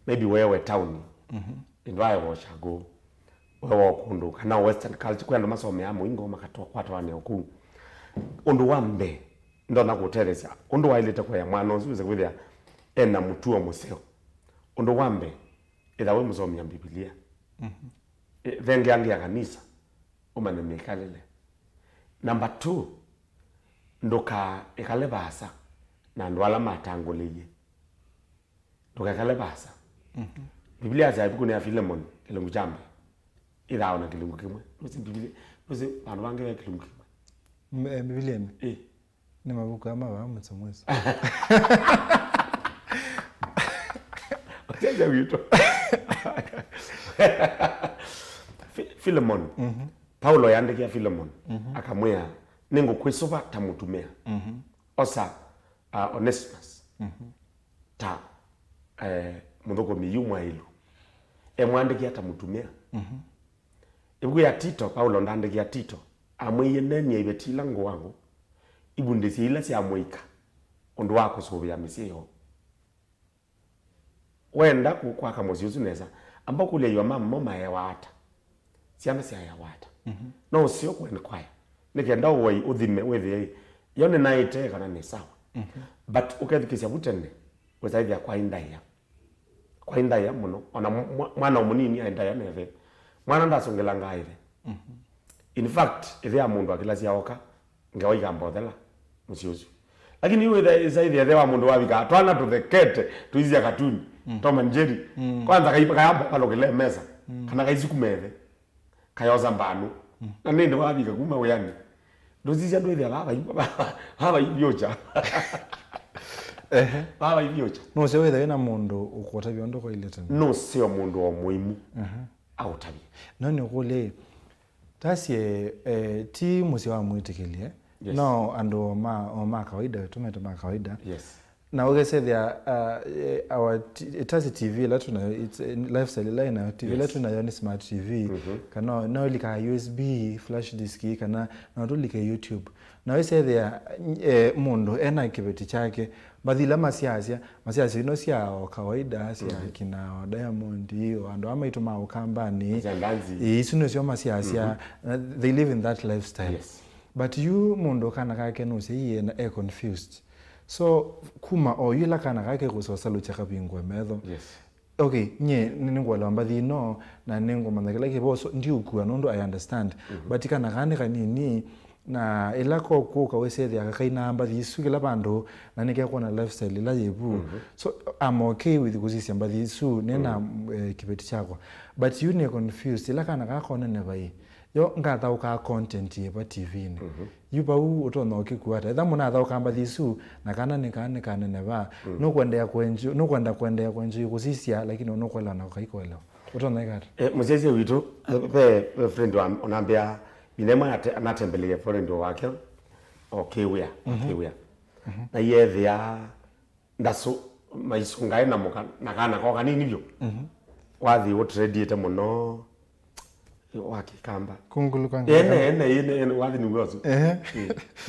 maybe wewe town, Mhm. ĩndũ aewa ũshagũ, wewa o kũndũ kana o western culture, kwĩ andũ masomeaa mũingo makatwa kwatwanĩa kũu. Ũndũ wa mbee ndonya kũtetheesya ũndũ waĩlĩte kũea mwana ũsu wĩse kwĩthĩa ena mũtuo mũseo. Ũndũ wa mbee, ĩtha wĩ mũsomi ya Mbivilia. Mhm. Ĩ- thengeangĩa kanisa, ũmanye mĩkalĩle. Number two, ndũkaekale vaasa na andũ ala matangũlĩie. Ndũkaekale vaasa. Mhm. Biblia yasya ĩvukunĩ ya Filemoni, kĩlungu kya mbee, ĩthao na kĩlungu kĩmwe. Nũsĩ Biblia, nũsĩ vandũ vangĩ ve kĩlungu kĩmwe? M- eh, Bibilianĩ? Ĩ. Nĩ mavuku ama vaa mũsomo ũsu. Ũtethya witũ. Fi- Filemoni. Mhm. Paulo yandĩkĩa Filemoni, Mhm. akamwĩa, nĩngũkwĩsũva ta mũtumĩa. Mhm. Osa uh, Onesimus Mhm. ta eh, mũthũkũmi yu mwaĩlu. Emwandĩkĩa ta mũtumĩa. Mhm. Ĩvuku ya Tito, Paulo ndaandĩkĩa Tito, amwĩie, nenie iveti ila ngũa ngũ, ivundĩsye ila sya mũika, ũndũ wa kũsũvĩa mĩsyĩ yoo. Wenda kũ- kwaka mũsyĩ ũsu nesa, amba kũlya yu amamo maeawa ata? Syana syaeawa ata? Mhm. No ũseo kũenquire nĩ kenda ũwai ũthime wĩthĩe yo nĩnaĩte kana nĩ sawa. Mhm. But ũkethukĩsya vu tene, wĩsaĩthĩa kwaĩ ndaĩa. Kwaĩ ndaĩa mũno. Ona mwa- mwana o mũnini aĩ ndaĩa na ĩthe. Mwana ndasũngĩlangaa ĩthe. Mhm. In fact, ĩthe ya mũndũ akĩlasya oka, ngewa ikambothela mũsyĩ ũsu. Lakini yu ĩthe ĩsaĩthĩa ĩthe wa mũndũ wavika, twana tũthekete, tũisya katuni, Mm. Tom and Jerry. Mm. Kwanza kai- kayambokalũkĩle mesa, Mm. kana kaisukume ĩthe, kayosa mbanu. Mm. Na nĩndĩ wavika kuma wĩanĩ. Ndũsisya ndwĩthĩa vava i- vava ivyũkya. Ehe. Vava ivyũkya. Nũseo wĩtha wĩna mũndũ ũkũtavya ũndũ kwailĩte. Nũseo mũndũ o mũimu. Ehe. Aũtavye. No nĩkũlye, tasye eh, ti mũsyĩ wa mwĩtĩkĩlye, Yes. No andũ o ma, o ma kawaida, tũmete ma kawaida. Yes. Na ũkesethĩa uh, eh, our t- tasi T V ĩla twĩnayo, it's, eh, lifestyle ĩla ĩnayo, T V ĩla Yes. twĩnayo nĩ smart T V, Mhm. Kana no ĩlikaa U S B, flash disk, kana no tũlike YouTube. Na wĩsethĩa eh, mũndũ ena kĩveti kyake, mbathi ila masyasya, masyasya ino sya o kawaida, sya Mhm. kina o Diamond, o andũ a maitũ ma Ũkambanĩ. Sya ndanzi. Ĩĩ, isu nĩsyo masyasya. Mhm. Na they live in that lifestyle. Yes. But yu mũndũ kana kake nũsya iye na e confused. So kuma o yu ĩla kana kake kũsosalũkya kavingũe metho. Yes. Okay, nyie nĩ- nĩngũelewa mbathi ino na nĩngũmanya kĩla kĩvo, so ndiũkua nũndũ I understand. Mhm. But kana kaa nĩ kanini, na ĩla kokũka wĩsethĩa kakainaa mbathi isu kĩla vandũ, na nĩkekwona lifestyle ĩla yĩvu. Mhm. So I'm okay with kũsisya mbathi isu nĩna Mhm. eh, kĩveti kyakwa. But yu nĩ confused, ĩla kana kakonene vai, yo ngathaũkaa content yĩva T V-inĩ? Mhm. Yu vau ũtonya ũkĩkua ata? Etha mũnathaũka mbathi isu, na kana nĩ kana nĩ kanene va, Mm. nũkwendea kwenju- nũkwenda kwendeea kwenjoi kũsisya, lakini nũkwelewa na kaikũelewa. Ũtonya ĩka ata? Eh, mũsyaĩĩsya witũ, eh, ve ve friend wa- ũnambĩa, ĩvinda ĩmwe anate- anatembelea friend wake o kĩwĩa, Mhm. kĩwĩa. Mhm. Na yethĩa ndasũ maisũngae na mũka na kana ko kanini vyũ. Mhm. Wathi ũtrediĩte mũno, wa Kĩkamba. Kungulu kwa Ene, nganga. ene, ene, ene, wathi nĩ wĩosu. Ehe.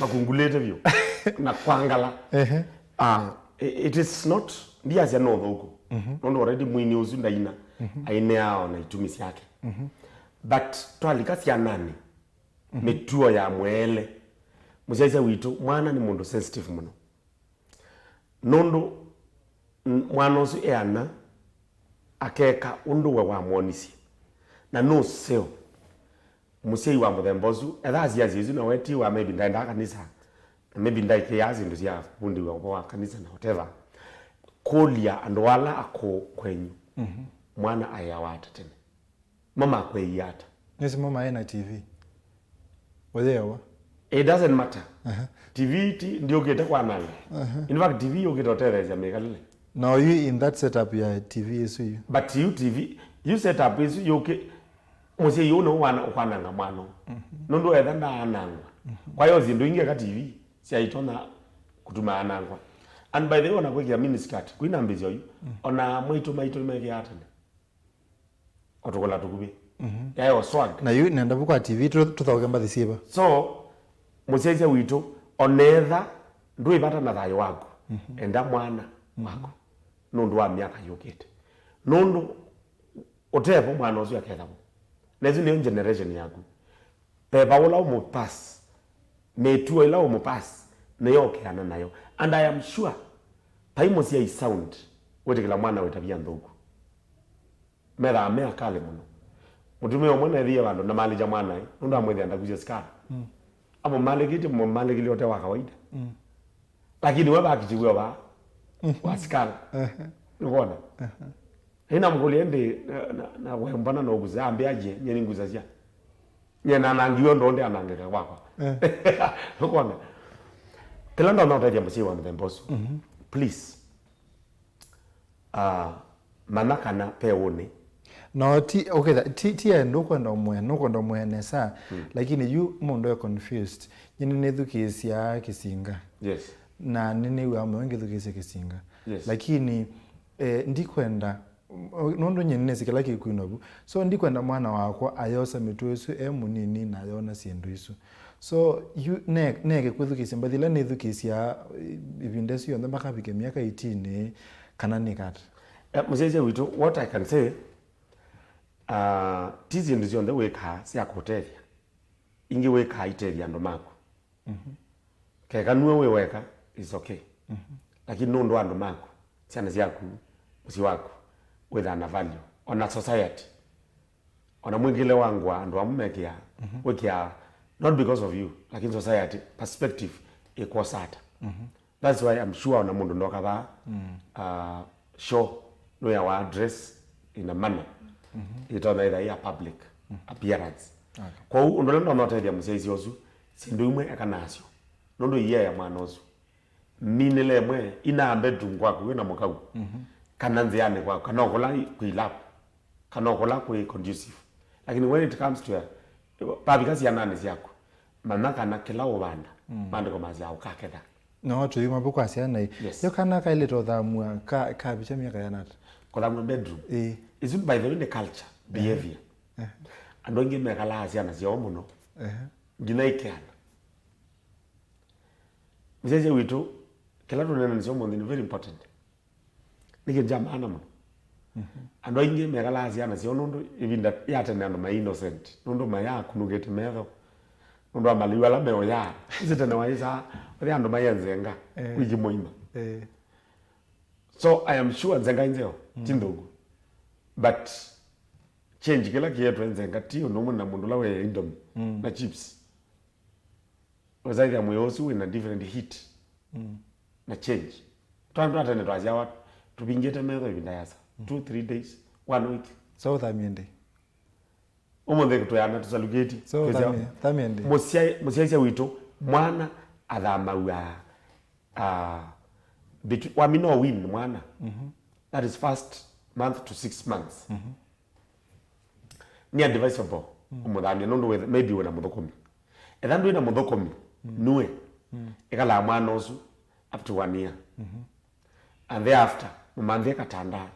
Makungulĩte vyũ. Na kwangala. Ehe. Ah, i- it is not, ndiasya no thũku. Nũndũ already mwini ũsu ndaina. Aineaa na itumi syake. But twalika syananĩ, mĩtuo ya mwĩele, mũsyaĩĩsya witũ, mwana nĩ mũndũ sensitive mũno. Nũndũ n- mwana ũsu eana akeka ũndũ we wamwonisye. Na nũseo mũsyai wa mũthemba ũsu, etha asiasya isu na wetiwa, maybe ndaendaa kanisa, na maybe ndaĩkĩaa syĩndũ sya kũvundĩw'a ũvoo wa kanisa na whatever, kũlya andũ ala akũũ kwenyu, mwana aĩawa ata tene? Mo makweie ata? Nĩsĩ mo maĩ na T V. Ũyewa. It doesn't matter. T V ti ndiũkĩte kwananga. In fact, T V yũkĩte ũtetheesya mĩkalĩle. No, you in that setup ya T V ĩsu yu. But you T V, you set up ĩsu yũkĩ, mũsyai ũũ nĩwe wana ũkwananga mwana ũũ. Nũndũ etha ndaanangwa. Kwa hiyo syĩndũ ingĩ eka T V syaitonya kũtuma anangwa. And by the way, ona kwĩkĩa miniskirt, kwina mbĩsyo yu. Ona mwaitũ maitũ mekĩaa tene. Ũtũkũla tũkuvĩ. Yaĩ o swag. Na yu nenda vu kwa T V tũ- tũthaũke mbathi syĩva. So, mũsyaĩĩsya witũ, onetha ndwĩ vata na thayũ waku, enda mwana waku nũndũ wa myaka yũkĩte. Nũndũ ũtevo mwana ũsu akethaw'a. Na ĩsu nĩyo generation yaku. Veva ũla ũmũpass, mĩtuo ĩla ũmũpass, nĩyo ũkeana nayo. And I am sure, vai mũsyai sound wĩtĩkĩla mwana wĩ tavia nthũku. Methaa me akali mũno. Mũtumĩa ũmwe neethĩie vandũ ndamalĩkya mwanae nũndũ amwĩthĩa ndakusya sikala. Amũmalĩkĩtye, mũmalĩkĩlye ũte wa kawaida. Lakini we vakichiw'e vaa wa sikala. Nĩwona? Ĩnamũkũlya ĩndĩ na, na, na we mbona no ũkusa? Ambĩa, "Ye, nye nĩngusasya. Nye nanangiwe ũndũ ũndĩ anangĩka kwakwa." Nĩwona? Kĩla ndonya ũtethya mũsyai wa mũthemba ũsu. Please. Ah, manya kana ve ũnĩ. No ti, okay, ti, ti e ndũkwenda ũmwe, nũkwenda ũmwe nesa, lakini yu mũndũ e confused. Nyini nĩthukĩĩsyaa Kĩsinga. Yes. Na nĩnĩw'aa mũyo ngĩthukĩĩsya Kĩsinga. Yes. Lakini eh, ndikwenda, nũndũ nyini nĩsĩ kĩla kĩkwinwa vu. So ndikwenda mwana wakwa ayosa mĩtuo ĩsu e mũnini na ayona syĩndũ isu. So yu ne- neke kwĩthukĩĩsya mbathi ila nĩthukĩĩsyaa, eh, ĩvinda ĩsu yonthe mpaka avike myaka eighteen, kana nĩ kat? Eh, mũsyaĩĩsya witũ, what I can say, uh, ti syĩndũ syonthe wĩkaa sya kũtethya. Ingĩ wĩkaa itethya andũ maku. Keka nue wĩ weka, it's okay. Lakini nũndũ wa andũ maku, syana syaku, mũsyĩ waku, wĩthaa na value. Ona society, ona mwĩkĩle wa ngũa andũ amwe mekĩaa, wĩkĩaa, not because of you, lakini society perspective ĩkwosa ata. That's why I'm sure ona mũndũ ndoka vaa, uh, show nũyawa dress in a manner ĩtonya ĩtha ya public appearance. Kwoou ũndũ ũla ndonya ũtethya mũsyaĩĩsya ũsu, syĩndũ imwe eka nasyo. Nũndũ iea mwana ũsu. Minĩle ĩmwe, inaa bedroom kwaku wĩ na mũkau. Kana nzĩanĩ kwaku, kana o kũla kwĩ lap, kana o kũla kwĩ conducive. Lakini when it comes to a, vavika syananĩ syaku, manya kana kĩla ũvanda, maandĩko masya ũkaketha. No tũyuma vu kwa syana ii. Yes. Yo kana kailĩte ũthamw'a ka kavikya myaka yanata? Kũthamw'a bedroom. Ĩĩ. Isu by the way nĩ culture, behavior. Andũ aingĩ mekalaa syana syoo mũno. Nginya ikeana. Mũsyaĩĩsya witũ, kĩla tũneena nĩsyo ũmũnthĩ nĩ very important. Nĩ kĩndũ kya maana mũno. Andũ aingĩ mekalaa syana syoo nũndũ ĩvinda ya tene andũ mai innocent, nũndũ mayakunũkĩte metho, nũndũ wa malĩu ala meũyaa. Ĩsĩ tene waĩsaa ũthĩa andũ maye nzenga wiki mũima. So I am sure nzenga ĩ nzeo, ti nthũku. But change kĩla kĩetwe nzenga ti ũndũ ũmwe na mũndũ ũla wee Indomie na chips. Ũsaĩthya mwĩĩ ũsu wĩna different heat na change. Twana twa tene twasyawa tũvingĩte metho ĩvinda yasa, two, three days, one week. So ũthamie ndĩ? Ũmũnthĩ twĩana tũsalukĩtye. So ũthamie, thamie ndĩ? Mũsyaĩĩsya witũ, mwana athamaw'a, uh, between, wamina o wean mwana, that is first month to six months. Nĩ advisable ũmũthamya nũndũ wĩ- maybe wĩna mũthũkũmi. Etha ndwĩ na mũthũkũmi, nue ĩkalaa mwana ũsu up to one year. And thereafter, mũmanthie katanda.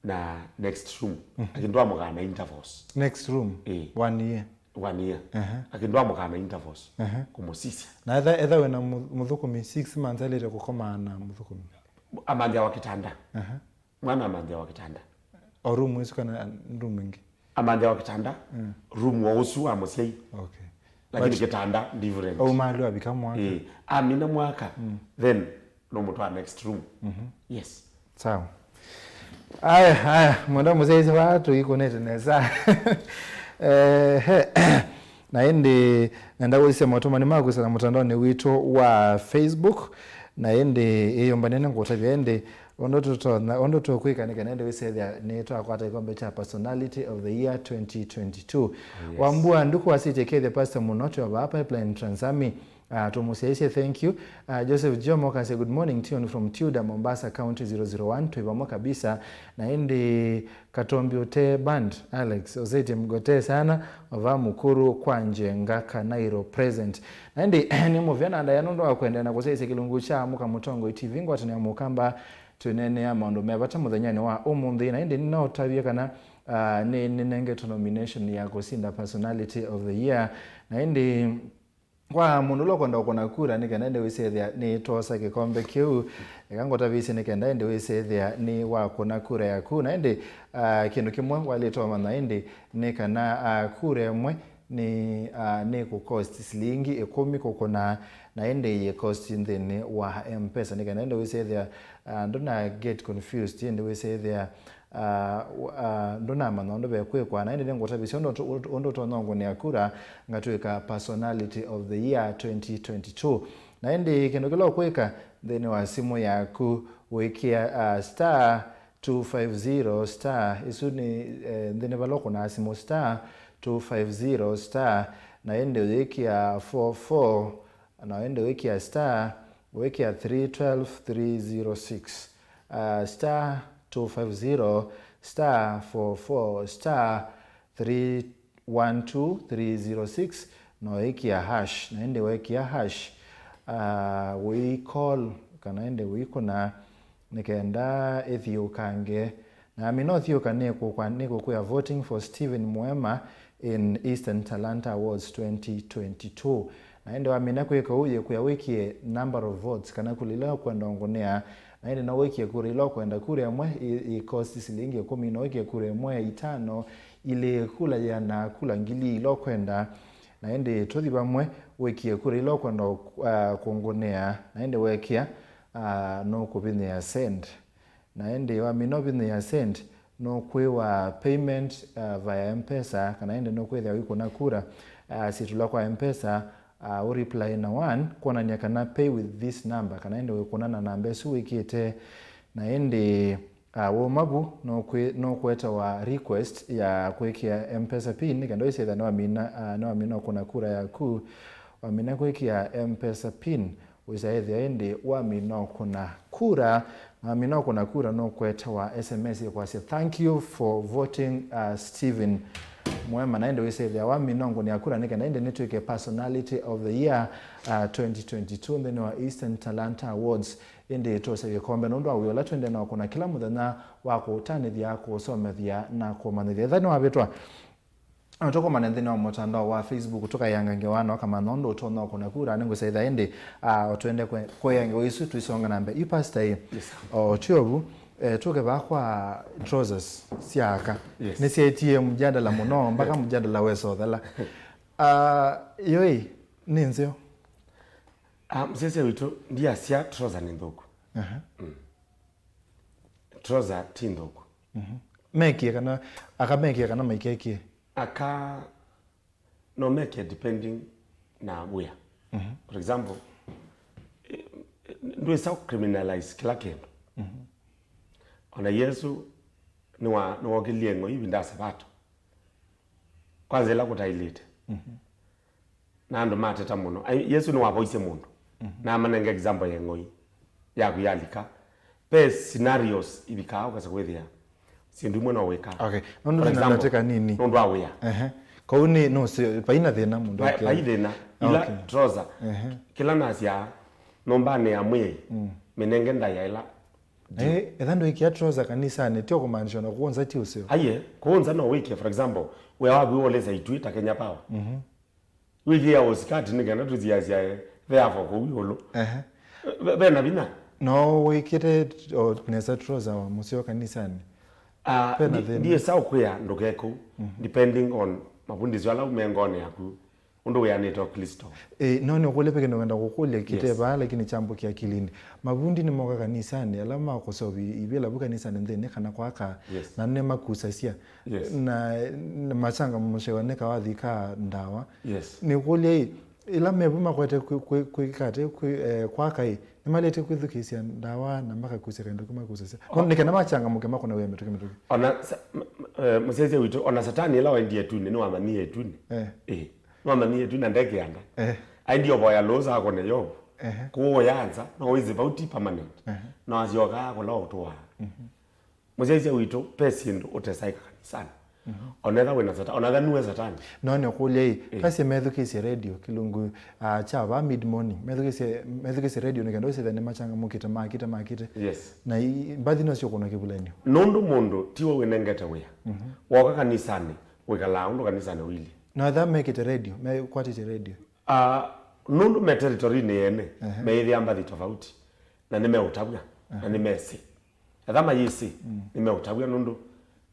na next room. Lakini ndwamũkaa na intervals. Next room? Ĩĩ. One year? One year. Aha. Lakini ndwamũkaa na intervals. Aha. Kũmũsisya. Na etha, etha wĩna mũ-, mũthũkũmi six months aĩlĩte kũkomaa na mũthũkũmi? Amanthawa kĩtanda. Aha. Mwana amanthawa kĩtanda. O room ĩsu kana room ĩngĩ? Amanthawa kĩtanda. Mm. Room o ũsu wa mũsyai. Okay. Lakini but kĩtanda different. Aumaalw'a avika mwaka. Eh, amina mwaka. Mm. Then no mũtwaa next room. Mhm. Yes. Sawa. Aya, aya, mwenda mũsyaĩĩsya vaa tũikũnĩte nesa. Eh, he. Na ĩndĩ nenda kũsisya motũmani maku sana mũtandaonĩ witũ wa Facebook. Na ĩndĩ ĩyũmbanĩe nĩngũtavya ĩndĩ ũndũ tũtonya, ũndũ tũkwĩka nĩ kana ĩndĩ wĩsethĩa nĩ twakwata kĩkombe kya Personality of the Year twenty twenty-two. Yes. Wambua Nduku wasĩtye kethya pastor mũno twĩ o vaa Pipeline Transami. Ah, tũmũsyaĩĩsye, thank you. Ah, Joseph Jomo kasya, "Good morning, Tion from Tudor, Mombasa County, zero zero one, twĩ vamwe kabisa." Na ĩndĩ Katombi Ũte Band, Alex, ũsĩtye mgote sana, ova Mukuru kwa Njenga, Kanairo present. Na ĩndĩ nĩ mũvea na ndaya nũndũ wa kũendeea na kũsyaĩĩsya kĩlungu kya Amũka Mũtongoi T V, ngwatanĩo ya Mũkamba, twĩneenea maũndũ me vata mũthenyanĩ wa ũmũnthĩ. Na ĩndĩ nĩnaũtavya kana, ah, nĩ, nĩnengetwe nomination ya kũsinda Personality of the Year. Na ĩndĩ kwa mũndũ ũla ũkwenda kũkũna kura nĩ kenda ĩndĩ wĩsethĩa nĩ twosa kĩkombe kĩu, eka ngũtavĩsye nĩ kenda ĩndĩ wĩsethĩa nĩ wakũna kura yaku. Na ĩndĩ, ah, kĩndũ kĩmwe waĩlĩte ũmanya ĩndĩ nĩ kana, ah, kura ĩmwe nĩ, ah, nĩ kũ cost silingi ĩkũmi kũkũna, na ĩndĩ yĩ cost nthĩnĩ wa M-Pesa. Nĩ kenda ĩndĩ wĩsethĩa, ah, ndũna get confused, ĩndĩ wĩsethĩa ah, w-, ah, ndũnamanya ũndũ vekwĩkwa, na ĩndĩ nĩngũtavĩsya ũndũ ũto-, ũndũ ũtonya ũngũnĩa kura ngatw'ĩka Personality of the Year twenty twenty-two. Na ĩndĩ kĩndũ kĩla ũkwĩka nthĩnĩ wa simũ yaku, wĩkĩa, ah, star two five zero star, ĩsu nĩ, eh, nthĩnĩ vala ũkũnaa simũ, star two five zero star, na ĩndĩ ũyĩkĩa four four, na ĩndĩ wĩkĩa star, wĩkĩa three twelve three zero six, uh, star two five zero star four four star three one two three zero six, na wĩkĩa hash, na ĩndĩ wekĩa hash, uh, wĩ call, kana ĩndĩ wĩkũna, nĩ kenda ĩthiũkange. Na amina ũthiũka nĩkũkwa-, nĩkũkwĩa Voting for Stephen Muema in Eastern Talanta Awards twenty twenty-two. Na ĩndĩ wamina kwĩka ũu, yĩkwĩa wĩkĩe number of votes, kana kura ila ũkwenda ũngũnĩa. Na ĩndĩ no wĩkĩe kura ila ũkwenda, kura ĩmwe ĩ, ĩ cost silingi ĩkũmi, no wĩkĩe kura ĩmwe, itano, ilĩ, kula ĩana, kula ngili ila ũkwenda. Na ĩndĩ tũthi vamwe, wĩkĩe kura ila ũkwenda, ah, kũngũnĩa. Na ĩndĩ wekĩa, ah, nũkũvinyĩa send. Na ĩndĩ wamina ũvinyĩa send, nũkwĩwa payment, uh, via M-Pesa, kana ĩndĩ nũkwĩthĩa wĩkũna kura, uh, syĩtũla kwa M-Pesa, uh, ũreply na one, kwonany'a kana pay with this number, kana ĩndĩ wĩkũna na namba ĩsu wĩkĩte. Na ĩndĩ, uh, wauma vu, nũkwĩ-, nũkũetawa request ya kwĩkĩa M-Pesa pin, nĩ kenda ũisethĩa nĩwamina, uh, nĩwamina ũkũna kura yaku, wamina kwĩkĩa M-Pesa pin, Wĩsa ĩthĩa ĩndĩ wamina ũkũna kura, na wamina ũkũna kura nũkũetawa S M S ĩkwasya, "Thank you for voting, uh, Stephen Muema." Na ĩndĩ wĩsa ĩthĩa wamina ũngũnĩa kura nĩ kenda ĩndĩ nĩtwĩke Personality of the Year, uh, twenty twenty-two nthĩnĩ wa Eastern Talanta Awards. Ĩndĩ tũse kĩkombe nũndũ wa wĩa ũla twĩndĩ na ũkũna kĩla mũthenya wa kũũtanĩthya, kũũsomethya na kũũmanyĩthya. Ĩtha nĩwavĩtwa. Tũkomane nthĩnĩ wa mũtandao wa Facebook, tũkaĩanga ngewa na ũkamanya ũndũ ũtonya ũkũna kura. Nĩngũsaitha ĩndĩ, ah, o twende kwe-, kũĩa ngewa isu, tũisonga na mbee. Yu pastor ĩ, yes, sir, o tiovu, eh, tũke vaa kwa trousers sya aka. Yes. Nĩsyaetie mjadala mũno, mpaka mjadala wesa ũthela. Ah, yo ĩ, nĩ nzeo? Ah, msese witũ, ndiasya trouser nĩ nthũku. Aha. Mm. Trouser ti nthũku. Mhm. Mekie kana, aka mekie kana maikekie? Aka no mekie depending na wĩa. Mhm. For example, eh, eh, ndwĩsa criminalize kĩla kĩndũ. Mhm. Ona Yesu nĩwa-, nĩwokĩlile ng'oi ĩvinda ya Sabato. Kwanza ĩla kũtaĩlĩte. Mhm. Na andũ mateta mũno. Ai, Yesu nĩwavoisye mũndũ. Mhm. Na amanenge example ya ng'oi yaku yalika. Ve scenarios ivikaa ũkasa kwĩthĩa syĩndũ imwe no wĩka. Okay. Nũndũ for example, nĩndatĩka nini. Nũndũ wa wĩa. Ehe. Kau nĩ, no, si-, vaina thĩna mũndũ. Va-, eke- vai thĩna. Ila okay. Trouser. Ehe. Kĩla nasya, nyũmbanĩ ya mwĩai, mm, mĩnenge ndaĩa ĩla Eh, etha ndwĩkĩa trouser kanisanĩ, ti ũkũmaanisha ona kũũ nza ti ũseo. Aye, kũũ nza no wĩkĩe, for example, wĩa waku wĩwolesa itwi ta Kenya Power. Wĩkĩa ũsikati nĩ kenda tũsiasyae veavo kũu ĩũlũ. Ehe. Ve- Vena vinya. No wĩkĩte o nesa trouser wa mũseo kanisanĩ? Ah, Vena ndi- thĩna. Ndiĩsa ũkwĩa ndũke kũu, depending on mavundisyo ala me ngoonĩ yaku, ũndũ wĩanĩte Ũklĩsto. Ĩ, no nĩũkũlye peke nĩwenda kũkũlya kĩte Yes. vaa, lakini kyambũkĩa akilini. Mavundi nĩmoka kanisanĩ, ala makũseũvya ivĩla vu kanisanĩ nthĩnĩ kana kwaka, Yes. na nĩmakusasya. Yes. Na, na machangamũsyawa nĩ kawathi ka ndawa. Yes. Nĩkũlya ĩ, ĩla mevu makwete kwĩ- kwĩ- kwĩkate kwĩ- eh, kwaka ĩ, nĩmalĩte kwĩthukĩĩsya ndawa na makakusya kaĩndũ kĩu makusasya. Nĩ kana machangamũke makũna wĩa mĩtũkĩ mĩtũkĩ. Ona sa- m- m- eh, mũsyaĩĩsya witũ, ona Satani ĩla waendie ĩtunĩ, nĩwamanyie ĩtunĩ. Eh. Ĩĩ. Nĩwamanyie ĩtunĩ na ndekĩanda. Eh. Aendie ũvoya lũũsa akũne Yovu. Ehe. Kũũya nza, no wĩsĩ vau ti permanent. Ehe. No asyokaa kũla ũtũaa. Mũsyaĩĩsya witũ, ve syĩndũ ũtesaĩka kanisanĩ. Onetha wĩna Satani, onetha nue Satani. No nĩũkũlya ĩ, Ĩ. Kasi methukĩĩsye radio kĩlungu ah, kya vaa mid morning, methukĩĩsye methukĩĩsye radio nĩ kenda ũsĩthĩa nĩmachangamũkĩte makĩte makĩte. Yes. Na i- mbathi no syũkũna kĩvulanio. Nũndũ mũndũ tiwe wĩnengete wĩa. Woka kanisanĩ, wĩkalaa ũndũ kanisanĩ ũilyĩ. No etha mekĩte radio, mekwatĩtye radio. Ah, nũndũ me territory-inĩ yene, Ehe. Meĩthĩa mbathi tofauti, na nĩmeũtavw'a, na nĩmesĩ. Etha mayĩsĩ, nĩmeũtavw'a nũndũ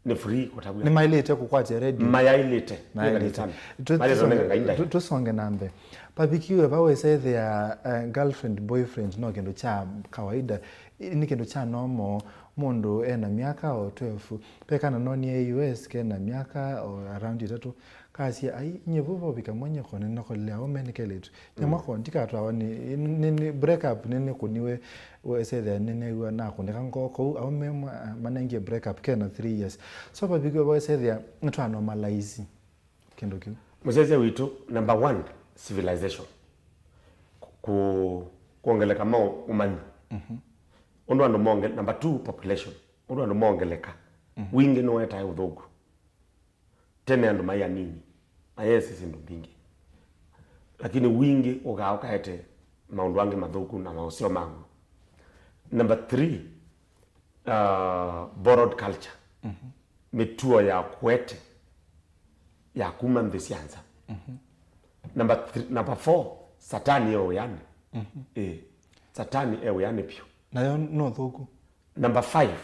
nĩ free kũtavw'a. Nĩmaĩlĩte kũkwatya radio. Mayaĩlĩte. Mayaĩlĩte. Mayaĩlĩte. Tũ- Mayaĩlĩte tũsonge- ngai ndaĩa. Tũ- tũsonge na mbee. Pavikiwe vawesethĩa uh, girlfriend boyfriend no kĩndũ kya kawaida. I- nĩ kĩndũ kya normal. Mũndũ ena myaka o twelve. Ve kana nonie U S kena myaka o around itatũ. Kasya, ai, nyie vu vovika mwenye ko nĩnakolile aũme nĩ kelĩtu. Nyamwa ko ndikatwawa nĩ, nĩ, nĩ break up nĩ nĩkũniwe. Wesethĩa nĩneew'a nakũnĩka ngoo kũu aũme mwa- manengie break up kena three years. So vavikiwe vawesethĩa nĩtwanormalize kĩndũ kĩu. Mũsyaĩĩsya witũ, number one, civilization. Ku- ku- kwongeleka ma ũmanyi. Ũndũ andũ monge- number two, population. Ũndũ andũ mongeleka. Wingĩ nĩwetae ũthũku. Tene andũ maĩ anini, mayesĩ syĩndũ mbingĩ. Lakini wingĩ ũkaa ũkaete maũndũ angĩ mathũku na maũseo maw'o. Number three, uh, borrowed culture. Mĩtuo ya kũete ya kuma nthĩ sya nza. Number three, number four, Satani e wĩanĩ. Ĩĩ, Satani e wĩanĩ vyũ. Nayo no thũku. Number five,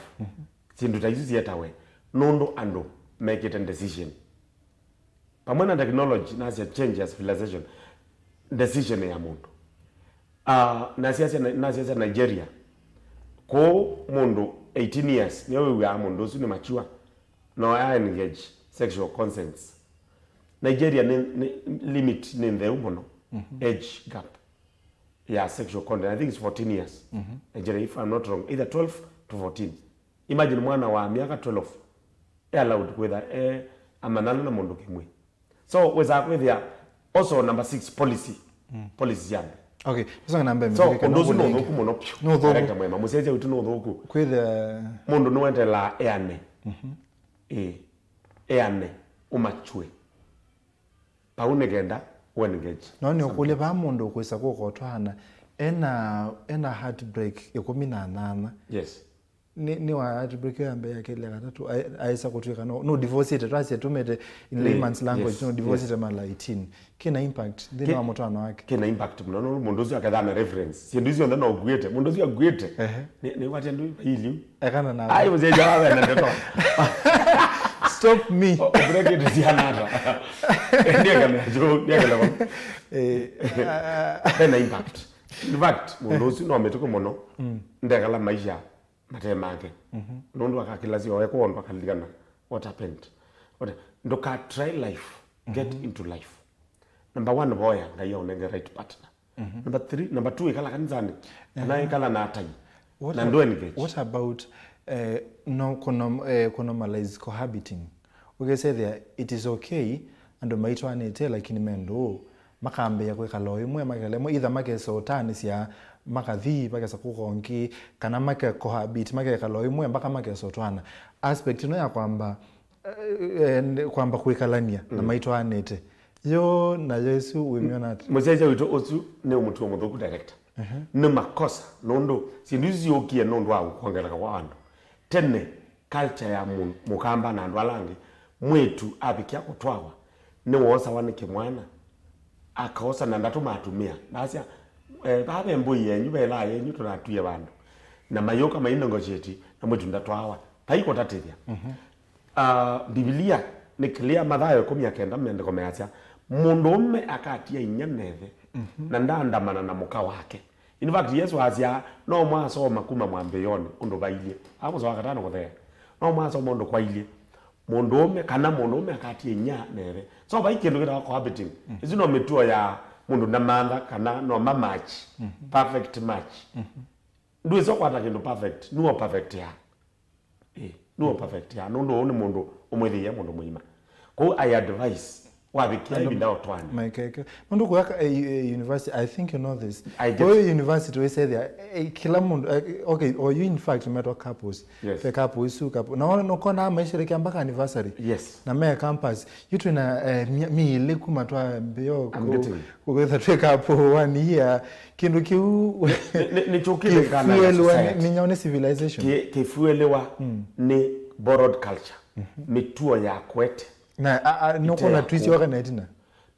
syĩndũ ta isu syetawe nũndũ andũ mekĩte decision. Vamwe na technology, nasya change ya civilization, decision ya mũndũ. Uh, nasyasya, nasyasya Nigeria, kũũ mũndũ eighteen years nĩyo wĩw'aa mũndũ ũsu nĩ mature, no a engage sexual consents. Nigeria nĩ, nĩ limit nĩ ntheu mũno, age gap ya sexual content. I think it's fourteen years. Nigeria, if I'm not wrong, either twelve to fourteen. Imagine mwana wa myaka twelve e allowed kwĩtha e amanyana na mũndũ kĩmwĩ. So wĩsaa kwĩthĩa also number six, policy. Policy sya nthĩ. Okay, tũsonge na mbee. So ũndũ ũsu nĩ ũthũku mũno vyũ. Nĩ ũthũku. Director mwema, mũsyaĩĩsya witũ nĩ ũthũku. Kwĩthĩa mũndũ nĩwendelaa eane. Ĩĩ, eane, ũmachue. Vau nĩ kenda ũengage. No nĩ ũkũlye vaa mũndũ ũkwĩsa kũka ũtwaana ena, ena heartbreak ĩkũmi na nyanya. Yes. Nĩ, nĩ wa heartbreak ya mbee, ya kelĩ, ya katatũ, aĩ- aĩsa kũtw'ĩka no, no divorcete, twasye tumĩte in layman's language, yes, no divorcete mala eighteen. Kĩna impact nthĩnĩ wa mũtwaano wake. Kĩna impact mũno, no mũndũ ũcio akethaa na reference. Syĩndũ icio nthe no ũkuĩte. Mũndũ ũcio akuĩte. Ehe. Nĩ, nĩ wati andũ iliu. Ekana na. Ai, mzee jawa na ndeto. Stop me. Break it sianata. Ndio kana jo, ndio kana. Eh, ah, kĩna impact. In fact, mũndũ ũcio no mĩtuko mũno. Ndekala maisha mate make. Nũndũ akakĩlasya oe kwondũ akalilikana what happened. What, ndũka try life, get into life. Number one, voya Ngai aũnenge right partner. Number three, number two, ikala kanisanĩ. Kana ikala na atai. Na ndũ engage. What about eh, no, kũno- eh, kũnormalize cohabiting? Ũkesethĩa it is okay andũ maitwaanĩte lakini me ndũũ makambĩĩa kwĩkala o ĩmwe, makekala ĩmwe, either makesa ũtaanĩsya makathi, makesa kũka ũngĩ, kana make cohabit, makekala o ĩmwe mpaka makesa ũtwaana. Aspect ĩno ya kwamba eh, eh, kwamba kwĩkalany'a na maitwaanĩte, yo nayo ĩsu wĩmyona ata? Mũsyaĩĩsya witũ ũsu nĩ mũtuo mũthũku director. Nĩ makosa, nũndũ syĩndũ isu syũkie nũndũ wa kwongeleka kwa andũ. Tene, culture ya mũ- mũkamba na andũ ala angĩ, mwĩtu avikĩa kũtwawa, nĩwoosawa nĩ kĩmwana, akaosa na ndatũma atumĩa. Ndasya, eh, vaa ve mbũi yenyu, ve laa yenyu, tũnatwie vandũ. Na mayũka mai negotiate, na mwĩtu ndatwawa. Vai kũtatĩthya. Ah, Mbivilia nĩ clear, Mathayo ĩkũmi na kenda, maandĩko measya, mũndũũme akatia inyia na ĩthe, na ndaandamana na mũka wake. In fact, Yesũ asyaa, no mwasoma kuma mwambĩĩonĩ ũndũ vailyĩ. Aa mũsoa wa katano kũthea. No mwasoma ũndũ kwailyĩ. Mũndũũme, kana mũndũũme akatia inyia na ĩthe. So, vai kĩndũ kĩtawa cohabiting. Ĩsu no mĩtuo ya mũndũ na mantha, kana no ma match. Perfect match. Ndwĩsa kwata kĩndũ perfect, nũũ perfect ya. Ĩ, nũũ perfect ya. Nũndũ ũũ nĩ mũndũ ũmwĩthĩie mũndũ mũima. Kwoou I advise, wavikĩa ĩvinda ũtwaane. Maikeke. Nũndũ kũya ka- eh, eh, university, I think you know this. I get Kũya university wĩsethĩa, eh, kĩla mũndũ, eh, okay, or you in fact metwa couples. Yes. Ve couple isu, couple. Na wona nũkona maisherekea mpaka anniversary. Yes. Na me campus. Yu twĩna, eh, mya- mĩĩlĩ kuma twambĩo I'm getting kũwetha twĩ couple one year. Kĩndũ kĩu Nĩ- nĩ- nĩkyũkĩte kana ya kĩfuelwa society. Nĩ nyau nĩ civilization. Kĩ- kĩfuelĩwa nĩ borrowed culture. Mĩtuo ya kwete. Na a- a- nũkona ĩte ya twisyoka na ĩtina.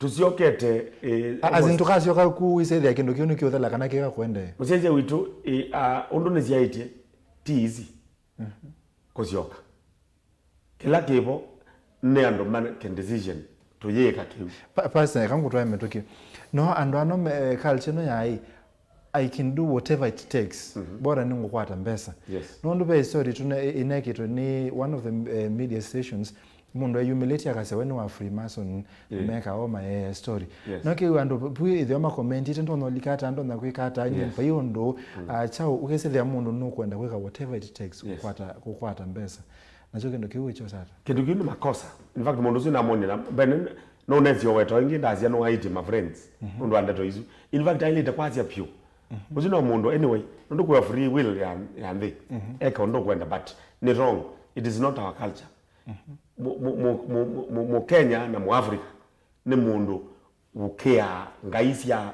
Tũsyokete, eh, A- as in almost tũkasyoka ku wĩsethĩa kĩndũ kĩu nĩkĩũthela kana kĩka kwendee. Mũsyaĩĩsya witũ, eh, ah, ũndũ nĩsyaĩtye ti easy kũsyoka. Kĩla kĩvo nĩ andũ make decision, tũyĩĩka kĩu. Pa- Pastor, eka ngũtwae mĩtũkĩ. No andũ ano me- eh, culture ĩno ya ai, I can do whatever it takes. Bora nĩngũkwata mbesa. Yes. Nũndũ ve story tuna i- inekĩtwe nĩ one of the eh, media stations. Mũndũ eyumĩlĩtye akasya we nĩ wa Freemason, na meka o mayeea story. Yes. No kĩu andũ pu ĩthĩwa makomentĩte, ndonya ũlika ata, ndonya kwĩka ata, nyie vai ũndũ, ah, chao, ũkesethĩa mũndũ nũkwenda kwĩka whatever it takes kũkwata kũkwata mbesa. Nakyo kĩndũ kĩu wĩkyosa ata? Kĩndũ kĩu nĩ makosa. In fact, mũndũ ũsu namwonie na mbene nũnesio weto ĩngĩ ndasya nũaĩtye ma friends nũndũ wa ndeto isu. In fact, ailĩte kwasya pyũ. Ũsu no mũndũ, anyway, nũndũ kwĩwa free will ya, ya nthĩ. Eka ũndũ ũkwenda, but nĩ wrong. It is not our culture. Mũ- mũ- mũ- mũ- mũ- mũ- Mũkenya na Mũafrika nĩ mũndũ ũkĩaa ngai sya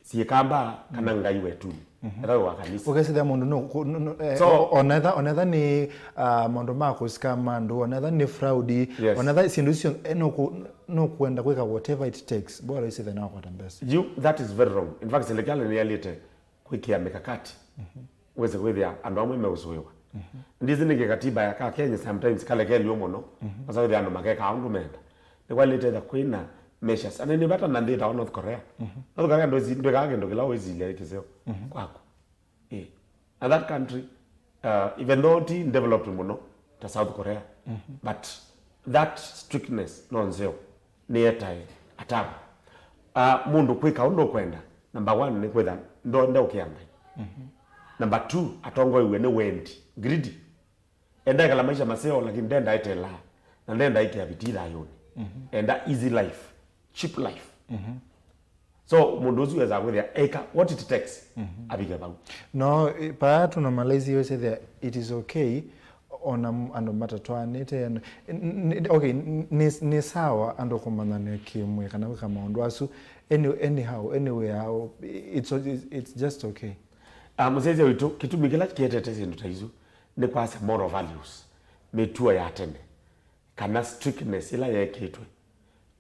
syĩkamba kana ngai wetuni, ethĩwa wĩ wa kanisa. Ũkesĩthĩa mũndũ no- kũ- no- no- eh, So- o- onetha onetha nĩ ah, maũndũ ma kũsika mandũ, onetha nĩ fraudi, Yes. Onetha syĩndũ icio eh, no kũ- no kwenda kwĩka whatever it takes bora isĩthĩa nĩwakwata mbesa. You, that is very wrong. In fact, serikali nĩyalĩte kwĩkĩa mikakati wĩse kwĩthĩa andũ amwe meũsũĩwa. Ndĩsĩ nĩkĩ katiba ya ka Kenya sometimes kalekeliwe mũno, asa wĩthĩa andũ makekaa ũndũ menda. Nĩkwalĩte ĩtha kwĩna measures. Ana nĩ vata na nthĩ ĩtawa North Korea. North Korea ndwĩsi- ndwĩkaa kĩndũ kĩla wĩsilya ĩ kĩseo kwaku. Eh. Na that country, uh, even though ti developed mũno ta South Korea, but that strictness no nzeo nĩetae atabu. Uh, mũndũ kwĩka ũndũ ũkwenda, number one, nĩ kwĩtha ndo- ndeũkĩa Ngai. Number two, atongoew'e nĩ wendi, greedy. Enda ekala maisha maseo, lakini ndenda etelaa, na ndenda ikĩa vitii thayũnĩ. Enda easy life, cheap life. So mũndũ ũsu wĩsaa kwĩthĩa eka what it takes avike vau. No, eh, paa tũnamalaisie wĩsethĩa it is okay ona m- andũ matatwaanĩte n- n- n- okay, n- nĩ nĩ sawa andũ kũmanyana kĩmwĩ kana kwĩka maũndũ asu any- anyhow, anywhere, it's, it's, it's just okay. Ah, mũsyaĩĩsya witũ, kĩtumi kĩla kĩetete syĩndũ ta isu nĩ kwasya moral values, mĩtuo ya tene, kana strictness ĩla yeekĩtwe.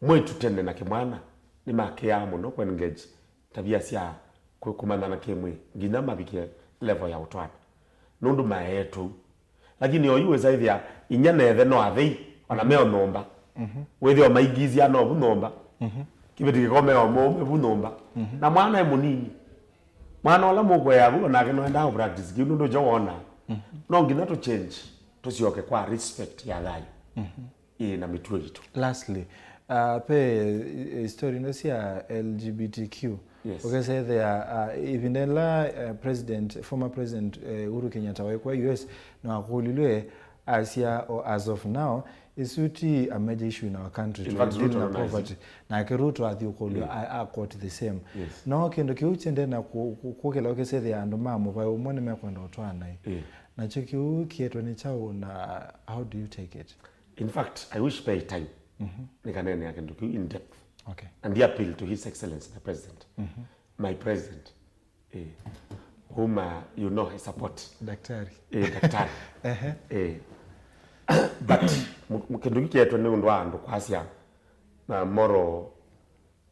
Mwĩĩtu tene na kĩmwana nĩmakĩaa mũno kũengage tavia sya kũ- kũmanyana kĩmwĩĩ nginya mavikĩe level ya ũtwana, nũndũ maeetwe ũu. Lakini oyu wĩsaĩthĩa inyia na ĩthe no athei, ona me o nyũmba. Wĩthĩo maingĩisya no vu nyũmba. Kĩvĩti kĩkomea o mũũme vu nyũmba. Na mwana e mũnini. Mwana ũla mũkũea vu, onake no endaa practice kĩu nũndũ kyo wona. No nginya tũ change, tũsyoke kwa respect ya thayũ. Ĩĩ, na mĩtuo yitũ. Lastly, uh, pe eh, story ino sya L G B T Q. Yes. Ũkesethĩa uh, ĩvinda ĩla uh, president, former president uh, Uhuru Kenyatta waĩ kwa U S, na wakũlilwe asya, o as of now, ĩsu ti a major issue in our country. In to fact, deal Ruto na na poverty. Nake Ruto athi ũkũlilwe, yeah, a, a quote the same. Yes. No kĩndũ kĩu kyendee na kũ- kũ- kũkĩla ũkesethĩa andũ ma mũvaĩ ũmwe nĩmekwenda ũtwaanai. Yeah. Nakyo kĩu kĩetwe nĩ kyaũ na how do you take it? In fact, I wish pay time. Nĩkaneenea kĩndũ kĩu in depth. Okay. And I appeal to His Excellency the President. My President, Eh. Whom, uh, you know, I support. Daktari. Eh, daktari. Ehe. Eh. But mu- mu- kĩndũ kĩkĩ kĩetwe nĩ ũndũ wa andũ kwasya na moral,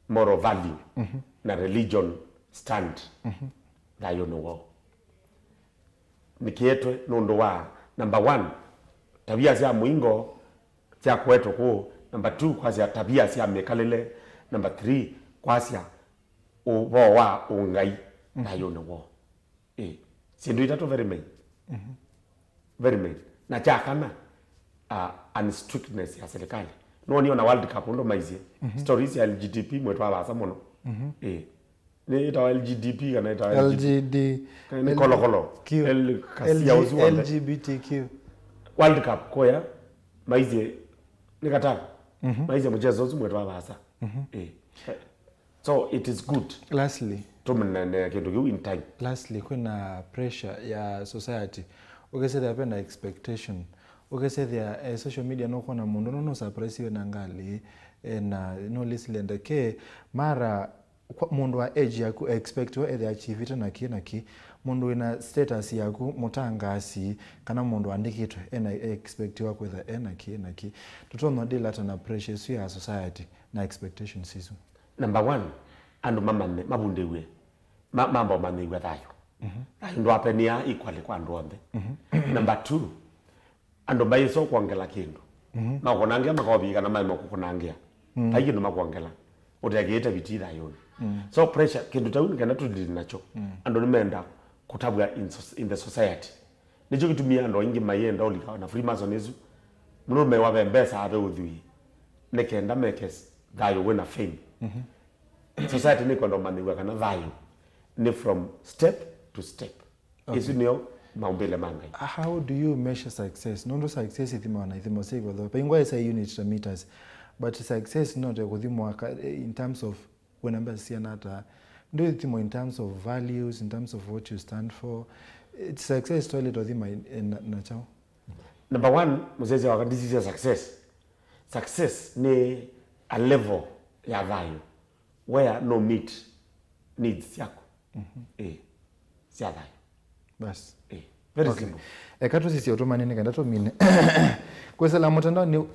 moral value na religion stand thayũnĩ woo. Nĩkĩetwe nũndũ wa, number one, tavia sya mũingo sya kũetwe kũũ. Number two, kwasya tavia sya mĩkalĩle. Number three, kwasya ũvoo wa ũngai thayũnĩ woo. Ĩ, syĩndũ itatũ very main. Very main. Na kya kana, uh, unstrictness ya serikali. Nĩwoni ona World Cup ũndũ maisye. Stories ya L G B T mwĩtwa vaasa mũno. Ĩ. Nĩ ĩtawa L G B T kana ĩtawa L G B T? L G D. Kana nĩ kolokolo. Q. El kasia ũsu wothe. L G B T Q. World Cup kũya, maisye nĩ Qatar. Maisye mũchezo ũsu mwĩtwa vaasa. Ĩ. So it is good. Lastly, Tũmĩneenea kĩndũ kĩu in time. Lastly, kwĩna pressure ya society. Ũkesethĩa vena expectation. Ũkesethĩa eh, social media nũkwona mũndũ no nũsurprisiwe na ngalĩ eh, na nũlisile ndeke mara kwa- mũndũ wa age yaku expectiwe ethĩa achievĩte na kĩ na kĩ. Mũndũ wĩna status yaku mũtangaasi kana mũndũ andĩkĩtwe ena expectiwa kwĩtha ena kĩ na kĩ. Tũtonya deal ata na pressure isu ya society na expectations isu? Number one, andũ mamanye, mavundĩw'e, ma- mamba ũmanyĩw'a thayũ. Thayũ ndwapenia equally kwa andũ onthe. Number two, andũ maisoo kwongela kĩndũ. Makũnangĩa makovika na maema kũkũnangĩa. Vai kĩndũ makwongela. Ũtekĩĩte vitii thayũnĩ. So pressure, kĩndũ ta u nĩ kenda tũdili nakyo. Andũ nĩmenda kũtavw'a in, soc- in the society. Nĩkyo kĩtumie andũ aingĩ mayenda ũlika na Freemason ĩsu. Mũndũ mewa ve mbesa ave ũthwii. Nĩ kenda meke s- thayũ wĩna fame. Society nĩkwenda ũmanyĩw'a kana thayũ nĩ from step to step. Isu nĩo maumbĩle ma Ngai. How do you measure success? Nũndũ success ithimawa na ithimo sya ĩkotho. Vaingwa ĩsa unit ta meters. But success no te kũthimwa ka- in terms of wĩna mbesa siana ata. Ndio ithimo in terms of values, in terms of what you stand for. It's success toilet othima in, in, na chao. Number one, mũsyaĩĩsya wakwa ndisisya success. Success nĩ a level ya thayũ where no meet needs syaku. Ĩ, sya thayũ. Bas. Ĩ, very Okay. Simple. Eka tũsisye ũtũmani nĩ kenda tũmine. Kwĩsĩla mũtandaonĩ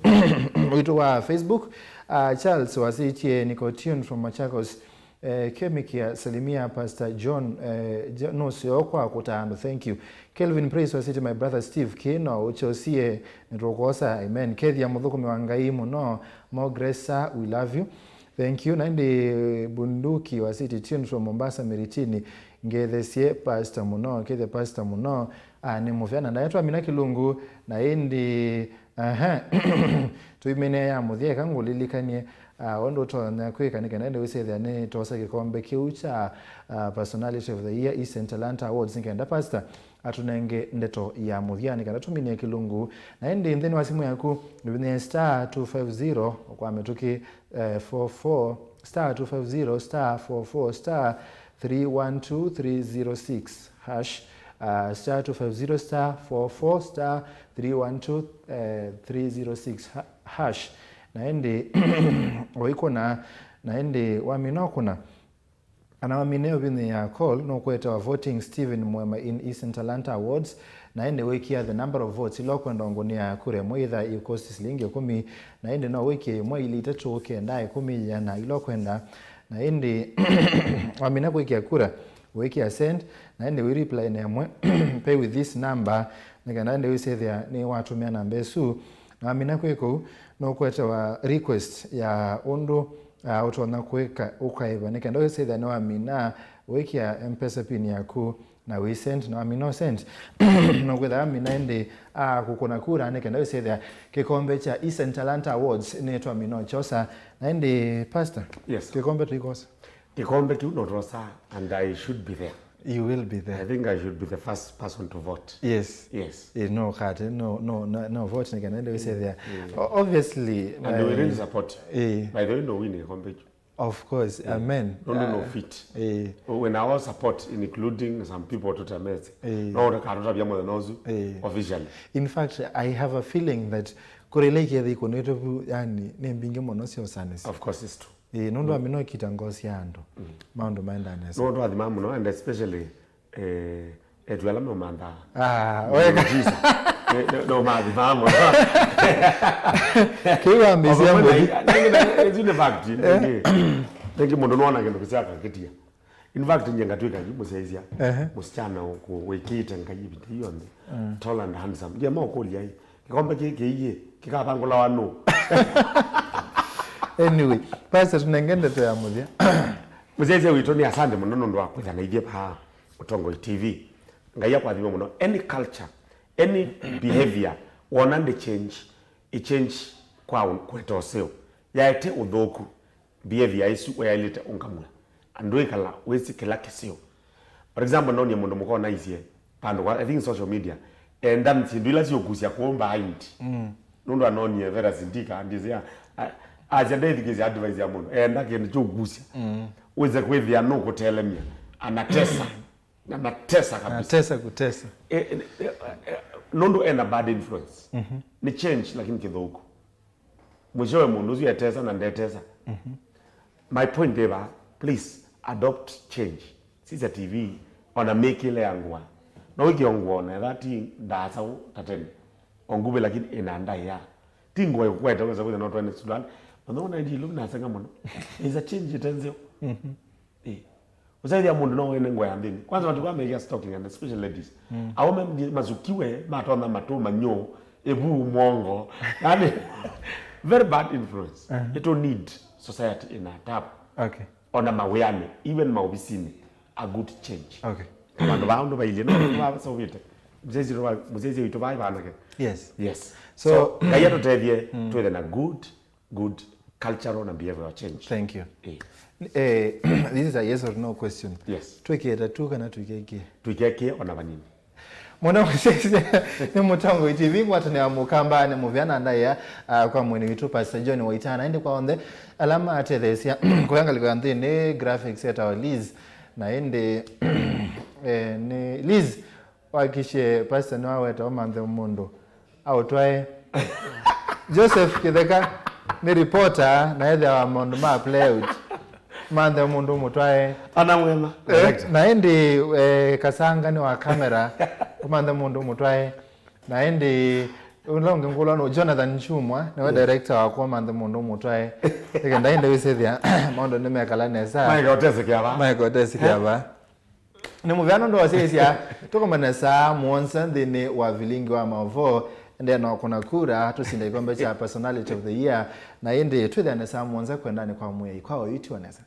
witũ wa Facebook, uh, Charles wasĩtie Nicotine from Machakos. Eh, Kemikia, salimia Pastor John, eh, Jo- nũseo kwa kũta andũ, thank you. Kelvin Praise wasĩtie, my brother Steve, kĩ no ũkyosie nĩtũkwosa, amen. Kethia mũthũkũmi wa Ngai mũno, more grace sir, we love you. Thank you. Na ĩndĩ Bunduki wasĩtie, tuned from Mombasa Miritini, ngethesie pastor mũno, kethia pastor mũno. Ah, nĩ mũvea na ndaetwa Amina Kilungu, na ĩndĩ Aha. Tũimene ya mũthya, eka ngũlilikanie, ah, ũndũ ũtonya kwĩka nĩ kenda ĩndĩ wĩsĩthĩa nĩ tosa kĩkombe kĩu kya, ah, Personality of the Year Eastern Talanta Awards nĩ kenda pastor atũnenge ndeto ya mũthya nĩ kenda tũminie kĩlungu. Na ĩndĩ nthĩnĩ wa simũ yaku nĩvinyĩe star two five zero kwa mĩtũkĩ, eh, four four, star two five zero star four four star three one two three zero six hash, uh, star two five zero star four four star three one two three zero six ha- hash. Na ĩndĩ ũikũna, na ĩndĩ wamina ũkũna, kana wamina ũvinyĩĩa call, nũkũetewa voting Stephen Mwema in Eastern Talanta Awards. Na ĩndĩ wĩkĩa the number of votes ila ũkwenda ũngũnĩa kura ĩmwe, ĩtha ĩkosti silingi ĩkũmi. Na ĩndĩ no wĩkĩe ĩmwe, ilĩ, itatũ, kenda, ĩkũmi, ĩana, ila ũkwenda. Na ĩndĩ wamina kwĩkĩa kura, wĩkĩa send, na ĩndĩ wĩ reply na ĩmwe, pay with this number, nĩ kana ĩndĩ wĩsĩthĩa nĩ watũmĩa namba ĩsu. Na wamina kwĩka ũu, nũkũetewa request ya ũndũ, ah, ũtonya kwĩka ũkaĩva, nĩ kenda wĩsĩthĩa nĩ wamina wĩkĩa M-Pesa pin yaku na wĩ send, na wamina ũ send, nũkwĩtha wamina ĩndĩ, ah, kũkũna kura, nĩ kenda wĩsĩthĩa kĩkombe kya Eastern Talanta Awards nĩ twamina ũkyosa. Na ĩndĩ, Pastor, Yes. Kĩkombe tũikosa. Kĩkombe kĩu no twosa, and I should be there. You will be I there. Think I should be the first person to vote. Yes. Yes. Eh, no kate, no, no, no, no vote nĩ kana ĩndĩ wĩsĩthĩa. O- Obviously, And we eh, really support. Eh. By the way, no win kĩkombe kĩu. Of course, amen. No, no, no fit. Eh. Wĩna our support, including some people tũtemete. Eh. No ũtakatũtavya mũthenya ũsu Eh. officially. In fact, I have a feeling that kura ila ikethĩa ikunĩtwe vu, yani, nĩ mbingĩ mũno syosanĩsya. Of course, it's true. Ĩĩ, nũndũ amina ũkita ngoo sya andũ. Maũndũ maendaa nesa. No twathima mũno, and especially eh, etu ala meũmanthaa. Ah, weka. Jesus. No mathimaa mũno. Kĩu wambĩsya mũthi. Ĩsu nĩ fact. Nĩngĩ mũndũ nona kĩndũ kĩsyakakĩtia. In fact, nye ngatwĩka yu mũsyaĩsya. Mũsichana wĩkĩĩte Ngai ĩvinda yonthe, tall and handsome. Ngiema ũkũlya ĩ, kĩkombe kĩĩ kĩiĩ kĩkavangũlawa nũ? Anyway, Pastor, tũnenge ndeto ya mũthya. Mũsyaĩsya witũ, nĩ asante mũno nũndũ wa kwĩtha na ithyĩ vaa Ũtongoi T V. Ngai akwathime mũno. Any culture, any behavior wona ndĩ change, ĩ change kwa ũ- kũete ũseo. Yaete ũthũku, behavior ĩsu ũyaĩlĩte ũngamw'a. Andũ ĩkala wĩsĩ kĩla kĩseo. For example, nonie mũndũ mũka ũnaisye vandũ kwa, I think social media, enda syĩndũ ila siũkusya kũũ behind. Nũndũ anonie Vera Sindika, andĩsya, a- asya ndethikĩsya advice ya mũndũ, enda kĩndũ kyũkusya. Wĩse kwĩthĩa nũkũtelemya, anatesa. Na matesa kabisa. Tesa kutesa. Eh, eh, eh, eh, nũndũ ena bad influence. Nĩ change, lakini kĩthũku. Mwishowe mũndũ ũsu etesa na ndetesa. My point ĩva, please adopt change. Sisya T V, ona mĩkĩle ya ngũa. No wĩkĩo ngũa ona etha ti ndaasa ũ ta tene. O nguvĩ lakini ĩna ndaĩa. Ti ngũa ĩkũkwete wesa kwĩtha no twene sudani. Mano na ndilu nasenga mũno. Is a change ĩte nzeo. Eh. Ũsaithia mũndũ no wene ngũa ya nthĩnĩ. Kwanza matukũ aa mekĩa stocking, and especially ladies. Aũme ndi- masukiwe, matonya matũ manyũ, ĩvu mwongo. Yani, very bad influence. It will need society in a tap. Okay. Ona mawĩanĩ, even maovisinĩ, a good change. Okay. Vandũ vaa ũndũ vailyĩ, no vasauvĩte. Mzezi witũ vai vanake. Yes. Yes. So- So, Ngai atũtethye twĩthe na good good cultural na behavioral change. Thank you. Eh, Eh, this is a yes or no question. Yes. Twĩkĩe tatu kana tũikekie? Tũikekie ona vanini. Mũno mũsyaĩsya nĩ Mũtongoi T V ngwatanĩo mũkambanĩ mũvea na ndaĩa, ah, kwa mwini witũ Pastor John Waitana, ĩndĩ kwa onthe ala matetheesya kũya ngalĩko ya nthĩnĩ, graphics etawa Liz, na ĩndĩ eh, nĩ Liz, wakishe Pastor nĩwaweta ũmanthe mũndũ aũtwae. Joseph Kĩtheka nĩ reporter na ethĩawa maũndũ ma play out. Manthe mũndũ mũtwae. Ana mwema. Eh, na ĩndĩ eh, Kasanga nĩ wa kamera, ũmanthe mũndũ mũtwae. Na ĩndĩ ũla ũngĩ ngũlwa nũ Jonathan Chumwa, nĩwe director wakwa, manthe mũndũ mũtwae. Ĩkenda ĩndĩ wĩsĩthĩa maũndũ nĩmekala nesa. Maĩka ũtesĩkĩa va? Maĩka ũtesĩkĩa va? Nĩ mũvea nũndũ wasyaĩsya tũkomane saa mũonza nthĩnĩ wa vilingi wa maũvoo, ndena kũna kura tũsinda kĩkombe kya personality of the year, na ĩndĩ twĩthĩane saa mũonza kwendanĩ kwa Mwĩai. Kwa oyu tiwa nesa.